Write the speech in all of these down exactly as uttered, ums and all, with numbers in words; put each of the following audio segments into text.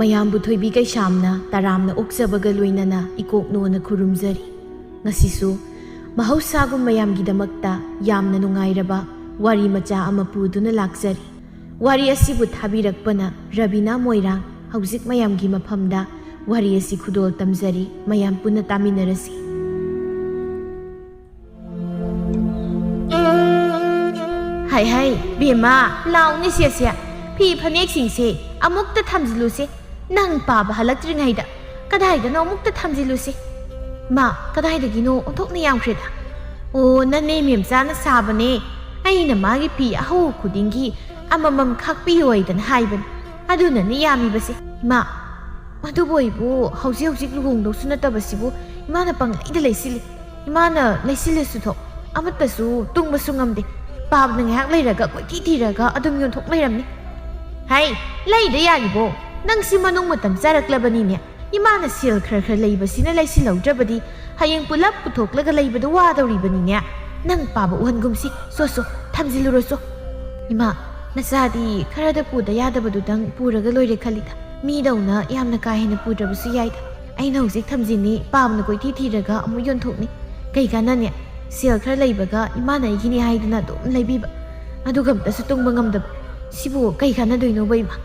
ꯃꯌꯥꯝꯕꯨ ꯊꯣꯏꯕꯤ ꯀꯩꯁꯥꯝꯅ ꯇꯔꯥꯝꯅ ꯑꯣꯛꯆꯕꯒ ꯂꯣꯏꯅꯅ ꯏꯀꯣꯛꯅꯣꯅ ꯈꯨꯔꯨꯝꯖꯔꯤ꯫ ꯉꯁꯤꯁꯨ ꯃꯍꯧꯁꯥꯒꯨꯝ ꯃꯌꯥꯝꯒꯤꯗꯃꯛꯇ ꯌꯥꯝꯅ ꯅꯨꯡꯉꯥꯏꯔꯕ ꯋꯥꯔꯤ ꯃꯆꯥ ꯑꯃ ꯄꯨꯗꯨꯅ ꯂꯥꯛꯆꯔꯤ꯫ ꯋꯥꯔꯤ ꯑꯁꯤꯕꯨ ꯊꯥꯕꯤꯔꯛꯄꯅ ꯔꯕꯤꯅꯥ ꯃꯣꯏꯔꯥꯡ꯫ ꯍꯧꯖꯤꯛ ꯃꯌꯥꯝꯒꯤ ꯃꯐꯝꯗ ꯋꯥꯔꯤ ꯑꯁꯤ ꯈꯨꯗꯣꯜ ꯇꯝꯖꯔꯤ, ꯃꯌꯥꯝ ꯄꯨꯟꯅ ꯇꯥꯃꯤꯟꯅꯔꯁꯤ꯫ ꯍꯥꯏ ꯍꯥꯏ, ꯕꯦꯝꯃ, ꯂꯥꯎꯅꯦ ꯁꯦꯁꯦ, ꯐꯤ ꯐꯅꯦꯛꯁꯤꯡꯁꯦ ꯑꯃꯨꯛꯇ ꯊꯝꯖꯤꯜꯂꯨꯁꯦ꯫ ꯅꯪ ꯄꯥꯕ ꯍꯜꯂꯛꯇ꯭ꯔꯤꯉꯩꯗ ꯀꯗꯥꯏꯗꯅꯣ ꯑꯃꯨꯛꯇ ꯊꯝꯖꯤꯜꯂꯨꯁꯦ꯫ ꯃꯥ, ꯀꯗꯥꯏꯗꯒꯤꯅꯣ ꯑꯣꯟꯊꯣꯛꯅ ꯌꯥꯝꯈ꯭ꯔꯦꯗ꯫ ꯑꯣ, ꯅꯅꯦ ꯃꯦꯝꯆꯥꯅ ꯁꯥꯕꯅꯦ꯫ ꯑꯩꯅ ꯃꯥꯒꯤ ꯐꯤ ꯑꯍꯧꯕ ꯈꯨꯗꯤꯡꯒꯤ ꯑꯃꯃꯝ ꯈꯥꯛꯄꯤꯌꯣ ꯍꯥꯏꯗꯅ ꯍꯥꯏꯕꯅꯤ꯫ ꯑꯗꯨꯅꯅꯤ ꯌꯥꯝꯃꯤꯕꯁꯦ꯫ ꯏꯃꯥ, ꯑꯗꯨꯕꯨ ꯑꯩꯕꯨ ꯍꯧꯖꯤꯛ ꯍꯧꯖꯤꯛ ꯂꯨꯍꯣꯡꯗꯧꯁꯨ ꯅꯠꯇꯕꯁꯤꯕꯨ ꯏꯃꯥꯅ ꯄꯪꯂꯩꯗ ꯂꯩꯁꯤꯜꯂꯤ꯫ ꯏꯃꯥꯅ ꯂꯩꯁꯤꯜꯂꯁꯨ ꯊꯣꯛ, ꯑꯃꯠꯇꯁꯨ ꯇꯨꯡꯕꯁꯨ ꯉꯝꯗꯦ꯫ ꯄꯥꯕꯅ ꯉꯥꯏꯍꯥꯛ ꯂꯩꯔꯒ ꯀꯣꯏꯊꯤ ꯊꯤꯔꯒ ꯑꯗꯨꯝ ꯌꯣꯟꯊꯣꯛ ꯂꯩꯔꯝꯅꯤ꯫ ꯍꯩ, ꯂꯩꯗ ꯌꯥꯔꯤꯕꯣ? ꯅꯪꯁꯤ ꯃꯅꯨꯡ ꯃꯇꯝ ꯆꯥꯔꯛꯂꯕꯅꯤꯅꯦ꯫ ꯏꯃꯥꯅ ꯁꯦꯜ ꯈꯔ ꯈꯔ ꯂꯩꯕꯁꯤꯅ ꯂꯩꯁꯤꯜꯍꯧꯗ꯭ꯔꯕꯗꯤ ꯍꯌꯦꯡ ꯄꯨꯂꯞ ꯄꯨꯊꯣꯛꯂꯒ ꯂꯩꯕꯗꯣ ꯋꯥꯗꯧꯔꯤꯕꯅꯤꯅꯦ꯫ ꯅꯪ ꯄꯥꯕ ꯎꯍꯟꯒꯨꯝꯁꯤ꯫ ꯁꯣ, ꯁꯣ, ꯊꯝꯖꯤꯜꯂꯨꯔꯣ ꯆꯣ꯫ ꯏꯃꯥ, ꯅꯆꯥꯗꯤ ꯈꯔꯗ ꯄꯨꯗ ꯌꯥꯗꯕꯗꯨꯗꯪ ꯄꯨꯔꯒ ꯂꯣꯏꯔꯦ ꯈꯜꯂꯤꯗ꯫ ꯃꯤꯗꯧꯅ ꯌꯥꯝꯅ ꯀꯥ ꯍꯦꯟꯅ ꯄꯨꯗ꯭ꯔꯕꯁꯨ ꯌꯥꯏꯗ꯫ ꯑꯩꯅ ꯍꯧꯖꯤꯛ ꯊꯝꯖꯤꯟꯅꯤ, ꯄꯥꯕꯅ ꯀꯣꯏꯊꯤ ꯊꯤꯔꯒ ꯑꯃꯨꯛ ꯌꯣꯟꯊꯣꯛꯅꯤ꯫ ꯀꯩ ꯀꯥꯟꯅꯅꯤ? ꯁꯦꯜ ꯈꯔ ꯂꯩꯕꯒ ꯏꯃꯥꯅ ꯑꯩꯒꯤꯅꯤ ꯍꯥꯏꯗꯨꯅ ꯑꯗꯨꯝ ꯂꯩꯕꯤꯕ꯫ ꯑꯗꯨꯒ ꯑꯝꯇꯁꯨ ꯇꯨꯡꯕ ꯉꯝꯗꯕ꯫ ꯁꯤꯕꯨ ꯀꯩ ꯀꯥꯟꯅꯗꯣꯏꯅꯣꯕ, ꯏꯃꯥ?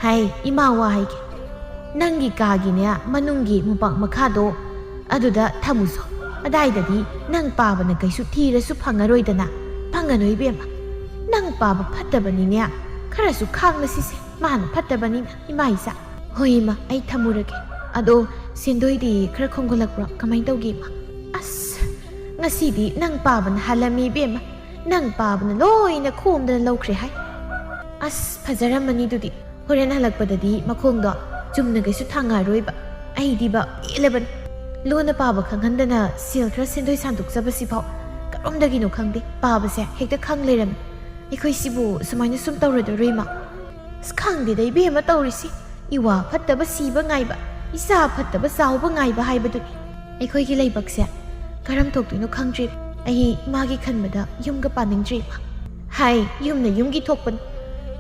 ꯍꯥꯏ, ꯏꯃꯥ ꯋꯥ ꯍꯥꯏꯒꯦ꯫ ꯅꯪꯒꯤ ꯀꯥꯒꯤꯅꯦ, ꯃꯅꯨꯡꯒꯤ ꯃꯣꯝꯄꯥꯛ ꯃꯈꯥꯗꯣ, ꯑꯗꯨꯗ ꯊꯝꯃꯨꯁꯣ꯫ ꯑꯗꯥꯏꯗꯗꯤ ꯅꯪ ꯄꯥꯕꯅ ꯀꯩꯁꯨ ꯊꯤꯔꯁꯨ ꯐꯪꯉꯔꯣꯏꯗꯅ꯫ ꯐꯪꯉꯅꯨ, ꯏꯕꯦꯝꯃ꯫ ꯅꯪ ꯄꯥꯕ ꯐꯠꯇꯕꯅꯤꯅꯦ꯫ ꯈꯔꯁꯨ ꯈꯥꯡꯅꯁꯤꯁꯦ, ꯃꯥꯅ ꯐꯠꯇꯕꯅꯤꯅ, ꯏꯃꯥ ꯏꯆꯥ꯫ ꯍꯣꯏ, ꯏꯃꯥ, ꯑꯩ ꯊꯝꯃꯨꯔꯒꯦ꯫ ꯑꯗꯣ ꯁꯦꯟꯗꯣꯏꯗꯤ ꯈꯔ ꯈꯣꯝꯒꯠꯂꯛꯄ꯭ꯔꯣ? ꯀꯃꯥꯏꯅ ꯇꯧꯒꯦ, ꯏꯃꯥ? ꯑꯁ, ꯉꯁꯤꯗꯤ ꯅꯪ ꯄꯥꯕꯅ ꯍꯥꯜꯂꯝꯃꯤ, ꯏꯕꯦꯝꯃ꯫ ꯅꯪ ꯄꯥꯕꯅ ꯂꯣꯏꯅ ꯈꯣꯝꯗꯅ ꯂꯧꯈ꯭ꯔꯦ ꯍꯥꯏ꯫ ꯑꯁ, ꯐꯖꯔꯝꯃꯅꯤ ꯑꯗꯨꯗꯤ꯫ ꯍꯣꯔꯦꯟ ꯍꯜꯂꯛꯄꯗꯗꯤ ꯃꯈꯣꯡꯗꯣ ꯆꯨꯝꯅ ꯀꯩꯁꯨ ꯊꯥꯡꯉꯛꯑꯔꯣꯏꯕ꯫ ꯑꯩꯗꯤꯕ ꯄꯦꯜꯂꯕꯅꯤ꯫ ꯂꯣꯟꯅ ꯄꯥꯕ ꯈꯪꯍꯟꯗꯅ ꯁꯦꯜ ꯈꯔ ꯁꯦꯟꯗꯣꯏ ꯁꯥꯟꯗꯣꯛꯆꯕꯁꯤꯐꯥꯎ ꯀꯔꯣꯝꯗꯒꯤꯅꯣ ꯈꯪꯗꯦ, ꯄꯥꯕꯁꯦ ꯍꯦꯛꯇ ꯈꯪ ꯂꯩꯔꯝꯃꯤ꯫ ꯑꯩꯈꯣꯏꯁꯤꯕꯨ ꯁꯨꯃꯥꯏꯅ ꯁꯨꯝ ꯇꯧꯔꯗꯣꯔꯣ, ꯏꯃꯥ? ꯑꯁ, ꯈꯪꯗꯦꯗ, ꯏꯕꯦꯝꯃ, ꯇꯧꯔꯤꯁꯤ꯫ ꯏꯋꯥ ꯐꯠꯇꯕ ꯁꯤꯕ ꯉꯥꯏꯕ, ꯏꯆꯥ ꯐꯠꯇꯕ ꯆꯥꯎꯕ ꯉꯥꯏꯕ ꯍꯥꯏꯕꯗꯨꯅꯤ꯫ ꯑꯩꯈꯣꯏꯒꯤ ꯂꯩꯕꯛꯁꯦ ꯀꯔꯝ ꯊꯣꯛꯇꯣꯏꯅꯣ ꯈꯪꯗ꯭ꯔꯦ꯫ ꯑꯩ ꯃꯥꯒꯤ ꯈꯟꯕꯗ ꯌꯨꯝꯒ ꯄꯥꯅꯤꯡꯗ꯭ꯔꯦ ꯏꯃꯥ꯫ ꯍꯥꯏ, ꯌꯨꯝꯅ ꯌꯨꯝꯒꯤ ꯊꯣꯛꯄꯅꯤ꯫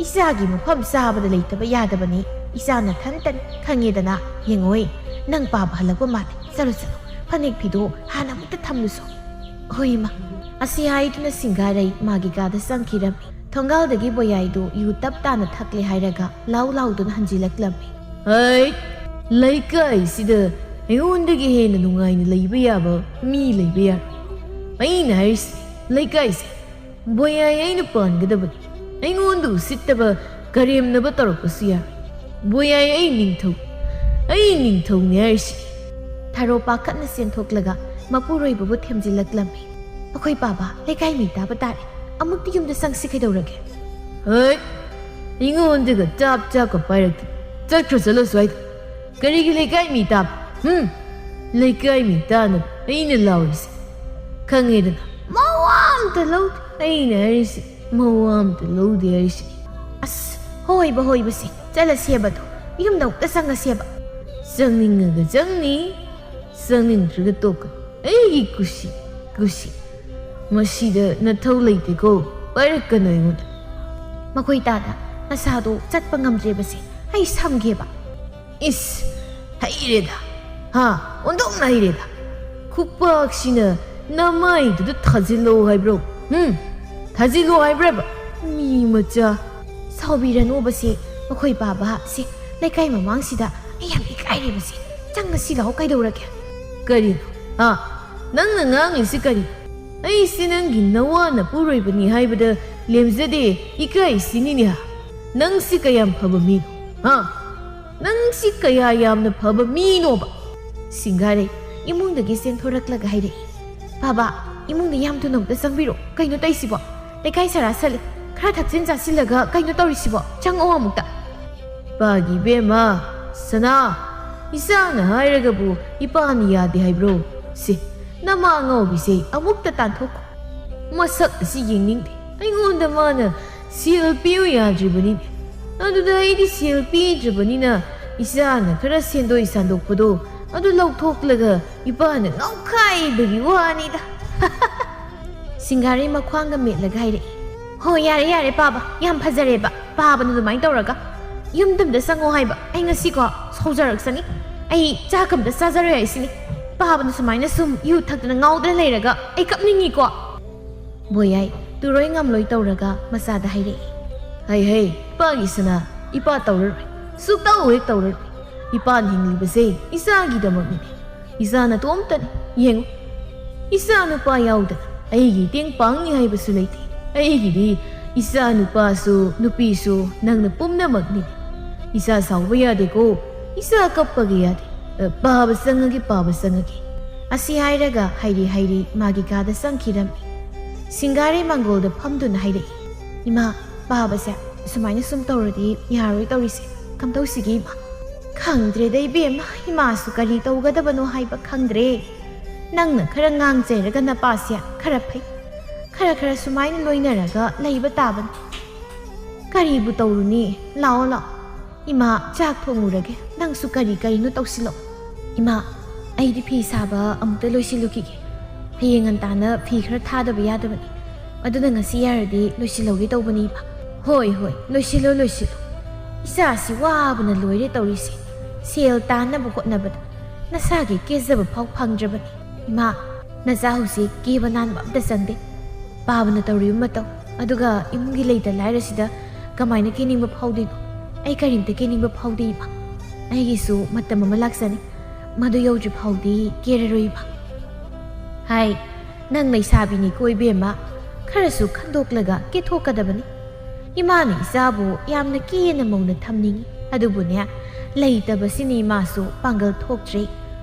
ꯏꯆꯥꯒꯤ ꯃꯐꯝ ꯆꯥꯕꯗ ꯂꯩꯇꯕ ꯌꯥꯗꯕꯅꯤ꯫ ꯏꯆꯥ ꯅꯊꯟꯇꯅꯤ, ꯈꯪꯉꯦꯗꯅ꯫ ꯌꯦꯡꯉꯣꯏ, ꯅꯪ ꯄꯥꯕ ꯍꯜꯂꯛꯄ ꯃꯥꯜꯂꯦ꯫ ꯆꯠꯂꯣ, ꯆꯠꯂꯣ, ꯐꯅꯦꯛ ꯐꯤꯗꯣ ꯍꯥꯟꯅ ꯑꯃꯨꯛꯇ ꯊꯝꯂꯨꯁꯣ꯫ ꯍꯣꯏ ꯏꯃꯥ꯫ ꯑꯁꯤ ꯍꯥꯏꯗꯨꯅ ꯁꯤꯡꯒꯥꯔꯩ ꯃꯥꯒꯤ ꯀꯥꯗ ꯆꯪꯈꯤꯔꯝꯃꯤ꯫ ꯊꯣꯡꯒꯥꯜꯗꯒꯤ ꯕꯣꯌꯥꯏꯗꯨ ꯌꯨ ꯇꯞ ꯇꯥꯅ ꯊꯛꯂꯦ ꯍꯥꯏꯔꯒ ꯂꯥꯎ ꯂꯥꯎꯗꯨꯅ ꯍꯟꯖꯤꯜꯂꯛꯂꯝꯃꯤ꯫ ꯍꯩ, ꯂꯩꯀꯥꯏꯁꯤꯗ ꯑꯩꯉꯣꯟꯗꯒꯤ ꯍꯦꯟꯅ ꯅꯨꯡꯉꯥꯏꯅ ꯂꯩꯕ ꯌꯥꯕ ꯃꯤ ꯂꯩꯕ ꯌꯥꯔꯣꯏ꯫ ꯑꯩꯅ ꯍꯥꯏꯔꯤꯁꯤ, ꯂꯩꯀꯥꯏꯁꯦ ꯕꯣꯌꯥꯏ ꯑꯩꯅ ꯄꯥꯟꯒꯗꯕꯅꯤ꯫ ꯑꯩꯉꯣꯟꯗ ꯎꯁꯤꯠꯇꯕ, ꯀꯔꯦꯝꯅꯕ ꯇꯧꯔꯛꯄꯁꯨ ꯌꯥꯔꯣꯏ꯫ ꯕꯣꯌꯥꯏ ꯑꯩ ꯅꯤꯡꯊꯧ, ꯑꯩ ꯅꯤꯡꯊꯧꯅꯤ ꯍꯥꯏꯔꯤꯁꯤ꯫ ꯊꯔꯣ ꯄꯥꯈꯠꯅ ꯆꯦꯟꯊꯣꯛꯂꯒ ꯃꯄꯨꯔꯣꯏꯕꯕꯨ ꯊꯦꯝꯖꯤꯜꯂꯛꯂꯝꯃꯤ꯫ ꯑꯩꯈꯣꯏ ꯄꯥꯕ, ꯂꯩꯀꯥꯏ ꯃꯤ ꯇꯥꯕ ꯇꯥꯔꯦ꯫ ꯑꯃꯨꯛꯇꯤ ꯌꯨꯝꯗ ꯆꯪꯁꯤ ꯀꯩꯗꯧꯔꯒꯦ? ꯍꯩ, ꯑꯩꯉꯣꯟꯗꯒ ꯆꯥꯞ ꯆꯥꯞꯀ ꯄꯥꯏꯔꯛꯇꯦ꯫ ꯆꯠꯈ꯭ꯔꯣ, ꯆꯠꯂꯣ ꯁ꯭ꯋꯥꯏꯗ꯫ ꯀꯔꯤꯒꯤ ꯂꯩꯀꯥꯏ ꯃꯤ ꯇꯥꯕ? ꯍꯨꯝ? ꯂꯩꯀꯥꯏ ꯃꯤ ꯇꯥꯅꯕ ꯑꯩꯅ ꯂꯥꯎꯔꯤꯁꯦ꯫ ꯈꯪꯉꯦꯗꯅ, ꯃꯋꯥ ꯑꯝꯇ ꯂꯧꯗꯦ꯫ ꯑꯩꯅ ꯍꯥꯏꯔꯤꯁꯦ, ꯃꯋꯥ ꯑꯝꯇ ꯂꯧꯗꯦ ꯍꯥꯏꯔꯤꯁꯦ꯫ ꯑꯁ, ꯍꯣꯏꯕ, ꯍꯣꯏꯕꯁꯦ, ꯆꯠꯂꯁꯦꯕꯗꯣ꯫ ꯌꯨꯝꯗ ꯑꯃꯨꯛꯇ ꯆꯪꯉꯁꯦꯕ꯫ ꯆꯪꯅꯤꯡꯉꯒ ꯆꯪꯅꯤ, ꯆꯪꯅꯤꯡꯗ꯭ꯔꯒ ꯇꯣꯛꯀꯅꯤ꯫ ꯑꯩꯒꯤ ꯀꯨꯁꯤ, ꯀꯨꯁꯤ꯫ ꯃꯁꯤꯗ ꯅꯊꯧ ꯂꯩꯇꯦꯀꯣ, ꯄꯥꯏꯔꯛꯀꯅꯨ ꯑꯩꯉꯣꯟꯗ꯫ ꯃꯈꯣꯏ ꯇꯥꯗ ꯅꯁꯥꯗꯣ ꯆꯠꯄ ꯉꯝꯗ꯭ꯔꯦꯕꯁꯦ, ꯑꯩ ꯁꯝꯒꯦꯕ꯫ ꯏꯁ, ꯍꯩꯔꯦꯗ, ꯍꯥ, ꯑꯣꯟꯊꯣꯛꯅ ꯍꯩꯔꯦꯗ꯫ ꯈꯨꯄꯥꯛꯁꯤꯅ ꯅꯃꯥꯏꯗꯨꯗ ꯊꯥꯖꯤꯜꯂꯣ ꯍꯥꯏꯕ꯭ꯔꯣ? ꯍꯨꯝ? ꯊꯥꯖꯤꯜꯂꯣ ꯍꯥꯏꯕ꯭ꯔꯕ? ꯃꯤ ꯃꯆꯥ꯫ ꯁꯥꯎꯕꯤꯔꯅꯣꯕꯁꯦ, ꯃꯈꯣꯏ ꯄꯥꯕ, ꯁꯦ, ꯂꯩꯀꯥꯏ ꯃꯃꯥꯡꯁꯤꯗ ꯑꯩ ꯌꯥꯝ ꯏꯀꯥꯏꯔꯦꯕꯁꯦ꯫ ꯆꯪꯉꯁꯤ ꯂꯥꯛꯑꯣ, ꯀꯩꯗꯧꯔꯒꯦ? ꯀꯔꯤꯅꯣ? ꯍꯥ? ꯅꯪꯅ ꯉꯥꯡꯉꯤꯁꯤ ꯀꯔꯤ? ꯑꯩꯁꯤ ꯅꯪꯒꯤ ꯅꯋꯥ ꯅꯄꯨꯔꯣꯏꯕꯅꯤ ꯍꯥꯏꯕꯗ ꯂꯦꯝꯖꯗꯦ, ꯏꯀꯥꯏꯁꯤꯅꯤꯅꯦ꯫ ꯅꯪꯁꯤ ꯀꯌꯥꯝ ꯐꯕ ꯃꯤꯅꯣ? ꯍꯥ? ꯅꯪꯁꯤ ꯀꯌꯥ ꯌꯥꯝꯅ ꯐꯕ ꯃꯤꯅꯣꯕ? ꯁꯤꯡꯒꯥꯔꯩ ꯏꯃꯨꯡꯗꯒꯤ ꯆꯦꯟꯊꯣꯔꯛꯂꯒ ꯍꯥꯏꯔꯛꯏ꯫ "ꯄꯥꯕ, ꯏꯃꯨꯡꯗ ꯌꯥꯝ ꯊꯨꯅ ꯑꯃꯨꯛꯇ ꯆꯪꯕꯤꯔꯣ꯫ ꯀꯩꯅꯣ ꯇꯧꯏꯁꯤꯕꯣ? ꯂꯩꯀꯥꯏ ꯁꯔꯥ ꯁꯜꯂꯦ꯫ ꯈꯔ ꯊꯛꯆꯤꯟ ꯆꯥꯁꯤꯜꯂꯒ ꯀꯩꯅꯣ ꯇꯧꯔꯤꯁꯤꯕꯣ? ꯆꯪꯉꯛꯑꯣ ꯑꯃꯨꯛꯇ꯫" ꯏꯄꯥꯒꯤ ꯏꯕꯦꯝꯃ, ꯁꯅꯥ, ꯏꯆꯥꯅ ꯍꯥꯏꯔꯒꯕꯨ ꯏꯄꯥꯅ ꯌꯥꯗꯦ ꯍꯥꯏꯕ꯭ꯔꯣ? ꯁꯤ, ꯅꯃꯥ ꯑꯉꯥꯎꯕꯤꯁꯦ ꯑꯃꯨꯛꯇ ꯇꯥꯟꯊꯣꯛꯈꯣ꯫ ꯃꯁꯛ ꯑꯁꯤ ꯌꯦꯡꯅꯤꯡꯗꯦ꯫ ꯑꯩꯉꯣꯟꯗ ꯃꯥꯅ ꯁꯦꯜ ꯄꯤꯌꯨ ꯌꯥꯗ꯭ꯔꯤꯕꯅꯤꯅꯦ꯫ ꯑꯗꯨꯗ ꯑꯩꯗꯤ ꯁꯦꯜ ꯄꯤꯗ꯭ꯔꯕꯅꯤꯅ ꯏꯆꯥꯅ ꯈꯔ ꯁꯦꯟꯗꯣꯏ ꯁꯥꯟꯗꯣꯛꯄꯗꯣ ꯑꯗꯨ ꯂꯧꯊꯣꯛꯂꯒ ꯏꯄꯥꯅ ꯉꯥꯎꯈꯥꯏꯕꯒꯤ ꯋꯥꯅꯤꯗ꯫ ꯁꯤꯡꯒꯥꯔꯩ ꯃꯈ꯭ꯋꯥꯡꯒ ꯃꯦꯠꯂꯒ ꯍꯥꯏꯔꯛꯏ꯫ "ꯍꯣ, ꯌꯥꯔꯦ, ꯌꯥꯔꯦ, ꯄꯥꯕ, ꯌꯥꯝ ꯐꯖꯔꯦꯕ꯫ ꯄꯥꯕꯅ ꯑꯗꯨꯃꯥꯏꯅ ꯇꯧꯔꯒ ꯌꯨꯝꯗ ꯑꯝꯇ ꯆꯪꯉꯣ ꯍꯥꯏꯕ꯫ ꯑꯩ ꯉꯁꯤꯀꯣ ꯁꯥꯎꯖꯔꯛꯁꯅꯤ꯫ ꯑꯩ ꯆꯥꯛ ꯑꯝꯇ ꯆꯥꯖꯔꯣꯏ ꯍꯥꯏꯁꯤꯅꯤ꯫ ꯄꯥꯕꯅ ꯁꯨꯃꯥꯏꯅ ꯁꯨꯝ ꯌꯨ ꯊꯛꯇꯅ ꯉꯥꯎꯗꯅ ꯂꯩꯔꯒ ꯑꯩ ꯀꯞꯅꯤꯡꯉꯤꯀꯣ꯫" ꯕꯣꯌꯥꯏ ꯇꯨꯔꯣꯏ ꯉꯝꯂꯣꯏ ꯇꯧꯔꯒ ꯃꯆꯥꯗ ꯍꯥꯏꯔꯛꯏ꯫ "ꯍꯩ ꯍꯩ, ꯏꯄꯥꯒꯤ ꯁꯅꯥ, ꯏꯄꯥ ꯇꯧꯔꯔꯣꯏ꯫ ꯁꯨꯛꯇꯧ ꯍꯦꯛ ꯇꯧꯔꯔꯣꯏ꯫ ꯏꯄꯥꯅ ꯍꯤꯡꯂꯤꯕꯁꯦ ꯏꯆꯥꯒꯤꯗꯃꯛꯅꯤꯅꯦ꯫ ꯏꯆꯥ ꯅꯇꯣꯝꯇꯅꯤ꯫ ꯌꯦꯡꯉꯨ, ꯏꯆꯥ ꯅꯨꯄꯥ ꯌꯥꯎꯗꯅ ꯑꯩꯒꯤ ꯏꯇꯦꯡ ꯄꯥꯡꯅꯤ ꯍꯥꯏꯕꯁꯨ ꯂꯩꯇꯦ꯫ ꯑꯩꯒꯤꯗꯤ ꯏꯆꯥ ꯅꯨꯄꯥꯁꯨ ꯅꯨꯄꯤꯁꯨ ꯅꯪꯅ ꯄꯨꯝꯅꯃꯛꯅꯤꯅꯦ꯫ ꯏꯆꯥ ꯁꯥꯎꯕ ꯌꯥꯗꯦꯀꯣ꯫ ꯏꯆꯥ ꯀꯞꯄꯒ ꯌꯥꯗꯦ꯫ ꯑ, ꯄꯥꯕ ꯆꯪꯉꯒꯦ, ꯄꯥꯕ ꯆꯪꯉꯒꯦ꯫" ꯑꯁꯤ ꯍꯥꯏꯔꯒ ꯍꯩꯔꯤ ꯍꯩꯔꯤ ꯃꯥꯒꯤ ꯀꯥꯗ ꯆꯪꯈꯤꯔꯝꯃꯤ꯫ ꯁꯤꯡꯒꯥꯔꯩ ꯃꯥꯡꯒꯣꯜꯗ ꯐꯝꯗꯨꯅ ꯍꯥꯏꯔꯛꯏ꯫ "ꯏꯃꯥ, ꯄꯥꯕꯁꯦ ꯁꯨꯃꯥꯏꯅ ꯁꯨꯝ ꯇꯧꯔꯗꯤ ꯌꯥꯔꯣꯏ ꯇꯧꯔꯤꯁꯦ꯫ ꯀꯝꯗꯧꯁꯤꯒꯦ ꯏꯃꯥ?" "ꯈꯪꯗ꯭ꯔꯦꯗ ꯏꯕꯦꯝꯃ, ꯏꯃꯥꯁꯨ ꯀꯔꯤ ꯇꯧꯒꯗꯕꯅꯣ ꯍꯥꯏꯕ ꯈꯪꯗ꯭ꯔꯦ꯫ ꯅꯪꯅ ꯈꯔ ꯉꯥꯡꯖꯔꯒ ꯅꯄꯥꯁꯦ ꯈꯔ ꯐꯩ꯫ ꯈꯔ ꯈꯔ ꯁꯨꯃꯥꯏꯅ ꯂꯣꯏꯅꯔꯒ ꯂꯩꯕ ꯇꯥꯕꯅꯤ꯫ ꯀꯔꯤꯕꯨ ꯇꯧꯔꯨꯅꯤ? ꯂꯥꯛꯑꯣ, ꯂꯥꯛꯑꯣ꯫ ꯏꯃꯥ, ꯆꯥꯛ ꯊꯣꯡꯉꯨꯔꯒꯦ꯫ ꯅꯪꯁꯨ ꯀꯔꯤ ꯀꯔꯤꯅꯣ ꯇꯧꯁꯤꯜꯂꯣ꯫" "ꯏꯃꯥ, ꯑꯩꯗꯤ ꯐꯤ ꯁꯥꯕ ꯑꯃꯨꯛꯇ ꯂꯣꯏꯁꯤꯜꯂꯨꯈꯤꯒꯦ꯫ ꯍꯌꯦꯡ ꯉꯟꯇꯥꯅ ꯐꯤ ꯈꯔ ꯊꯥꯗꯕ ꯌꯥꯗꯕꯅꯤ꯫ ꯑꯗꯨꯅ ꯉꯁꯤ ꯌꯥꯔꯗꯤ ꯂꯣꯏꯁꯤꯜꯍꯧꯒꯦ ꯇꯧꯕꯅꯤ, ꯏꯃꯥ꯫" "ꯍꯣꯏ, ꯍꯣꯏ, ꯂꯣꯏꯁꯤꯜꯂꯣ, ꯂꯣꯏꯁꯤꯜꯂꯣ꯫ ꯏꯆꯥꯁꯤ ꯋꯥꯕꯅ ꯂꯣꯏꯔꯦ ꯇꯧꯔꯤꯁꯦ꯫ ꯁꯦꯜ ꯇꯥꯟꯅꯕ ꯍꯣꯠꯅꯕꯗ ꯅꯁꯥꯒꯤ ꯀꯦꯖꯕ ꯐꯥꯎ ꯐꯪꯗ꯭ꯔꯕꯅꯤ꯫ ꯏꯃꯥ, ꯅꯆꯥ ꯍꯧꯖꯤꯛ ꯀꯦꯕ ꯅꯥꯟꯕ ꯑꯝꯇ ꯆꯪꯗꯦ꯫ ꯄꯥꯕꯅ ꯇꯧꯔꯤꯕ ꯃꯇꯧ ꯑꯗꯨꯒ ꯏꯃꯨꯡꯒꯤ ꯂꯩꯇ ꯂꯥꯏꯔꯁꯤꯗ ꯀꯃꯥꯏꯅ ꯀꯦꯅꯤꯡꯕ ꯐꯥꯎꯗꯣꯏꯅꯣ? ꯑꯩ ꯀꯔꯤꯝꯇ ꯀꯦꯅꯤꯡꯕ ꯐꯥꯎꯗꯦ, ꯏꯃꯥ꯫ ꯑꯩꯒꯤꯁꯨ ꯃꯇꯝ ꯑꯃ ꯂꯥꯛꯆꯅꯤ꯫ ꯃꯗꯨ ꯌꯧꯗ꯭ꯔꯤ ꯐꯥꯎꯗꯤ ꯀꯦꯔꯔꯣꯏ, ꯏꯃꯥ꯫" "ꯍꯥꯏ, ꯅꯪ ꯂꯩꯁꯥꯕꯤꯅꯤꯀꯣ ꯏꯕꯦꯝꯃ, ꯈꯔꯁꯨ ꯈꯟꯗꯣꯛꯂꯒ ꯀꯦꯊꯣꯛꯀꯗꯕꯅꯤ꯫ ꯏꯃꯥꯅ ꯏꯆꯥꯕꯨ ꯌꯥꯝꯅ ꯀꯦꯅ ꯃꯧꯅ ꯊꯝꯅꯤꯡꯏ, ꯑꯗꯨꯕꯨꯅꯦ, ꯂꯩꯇꯕꯁꯤꯅ ꯏꯃꯥꯁꯨ ꯄꯥꯡꯒꯜ ꯊꯣꯛꯇ꯭ꯔꯦ꯫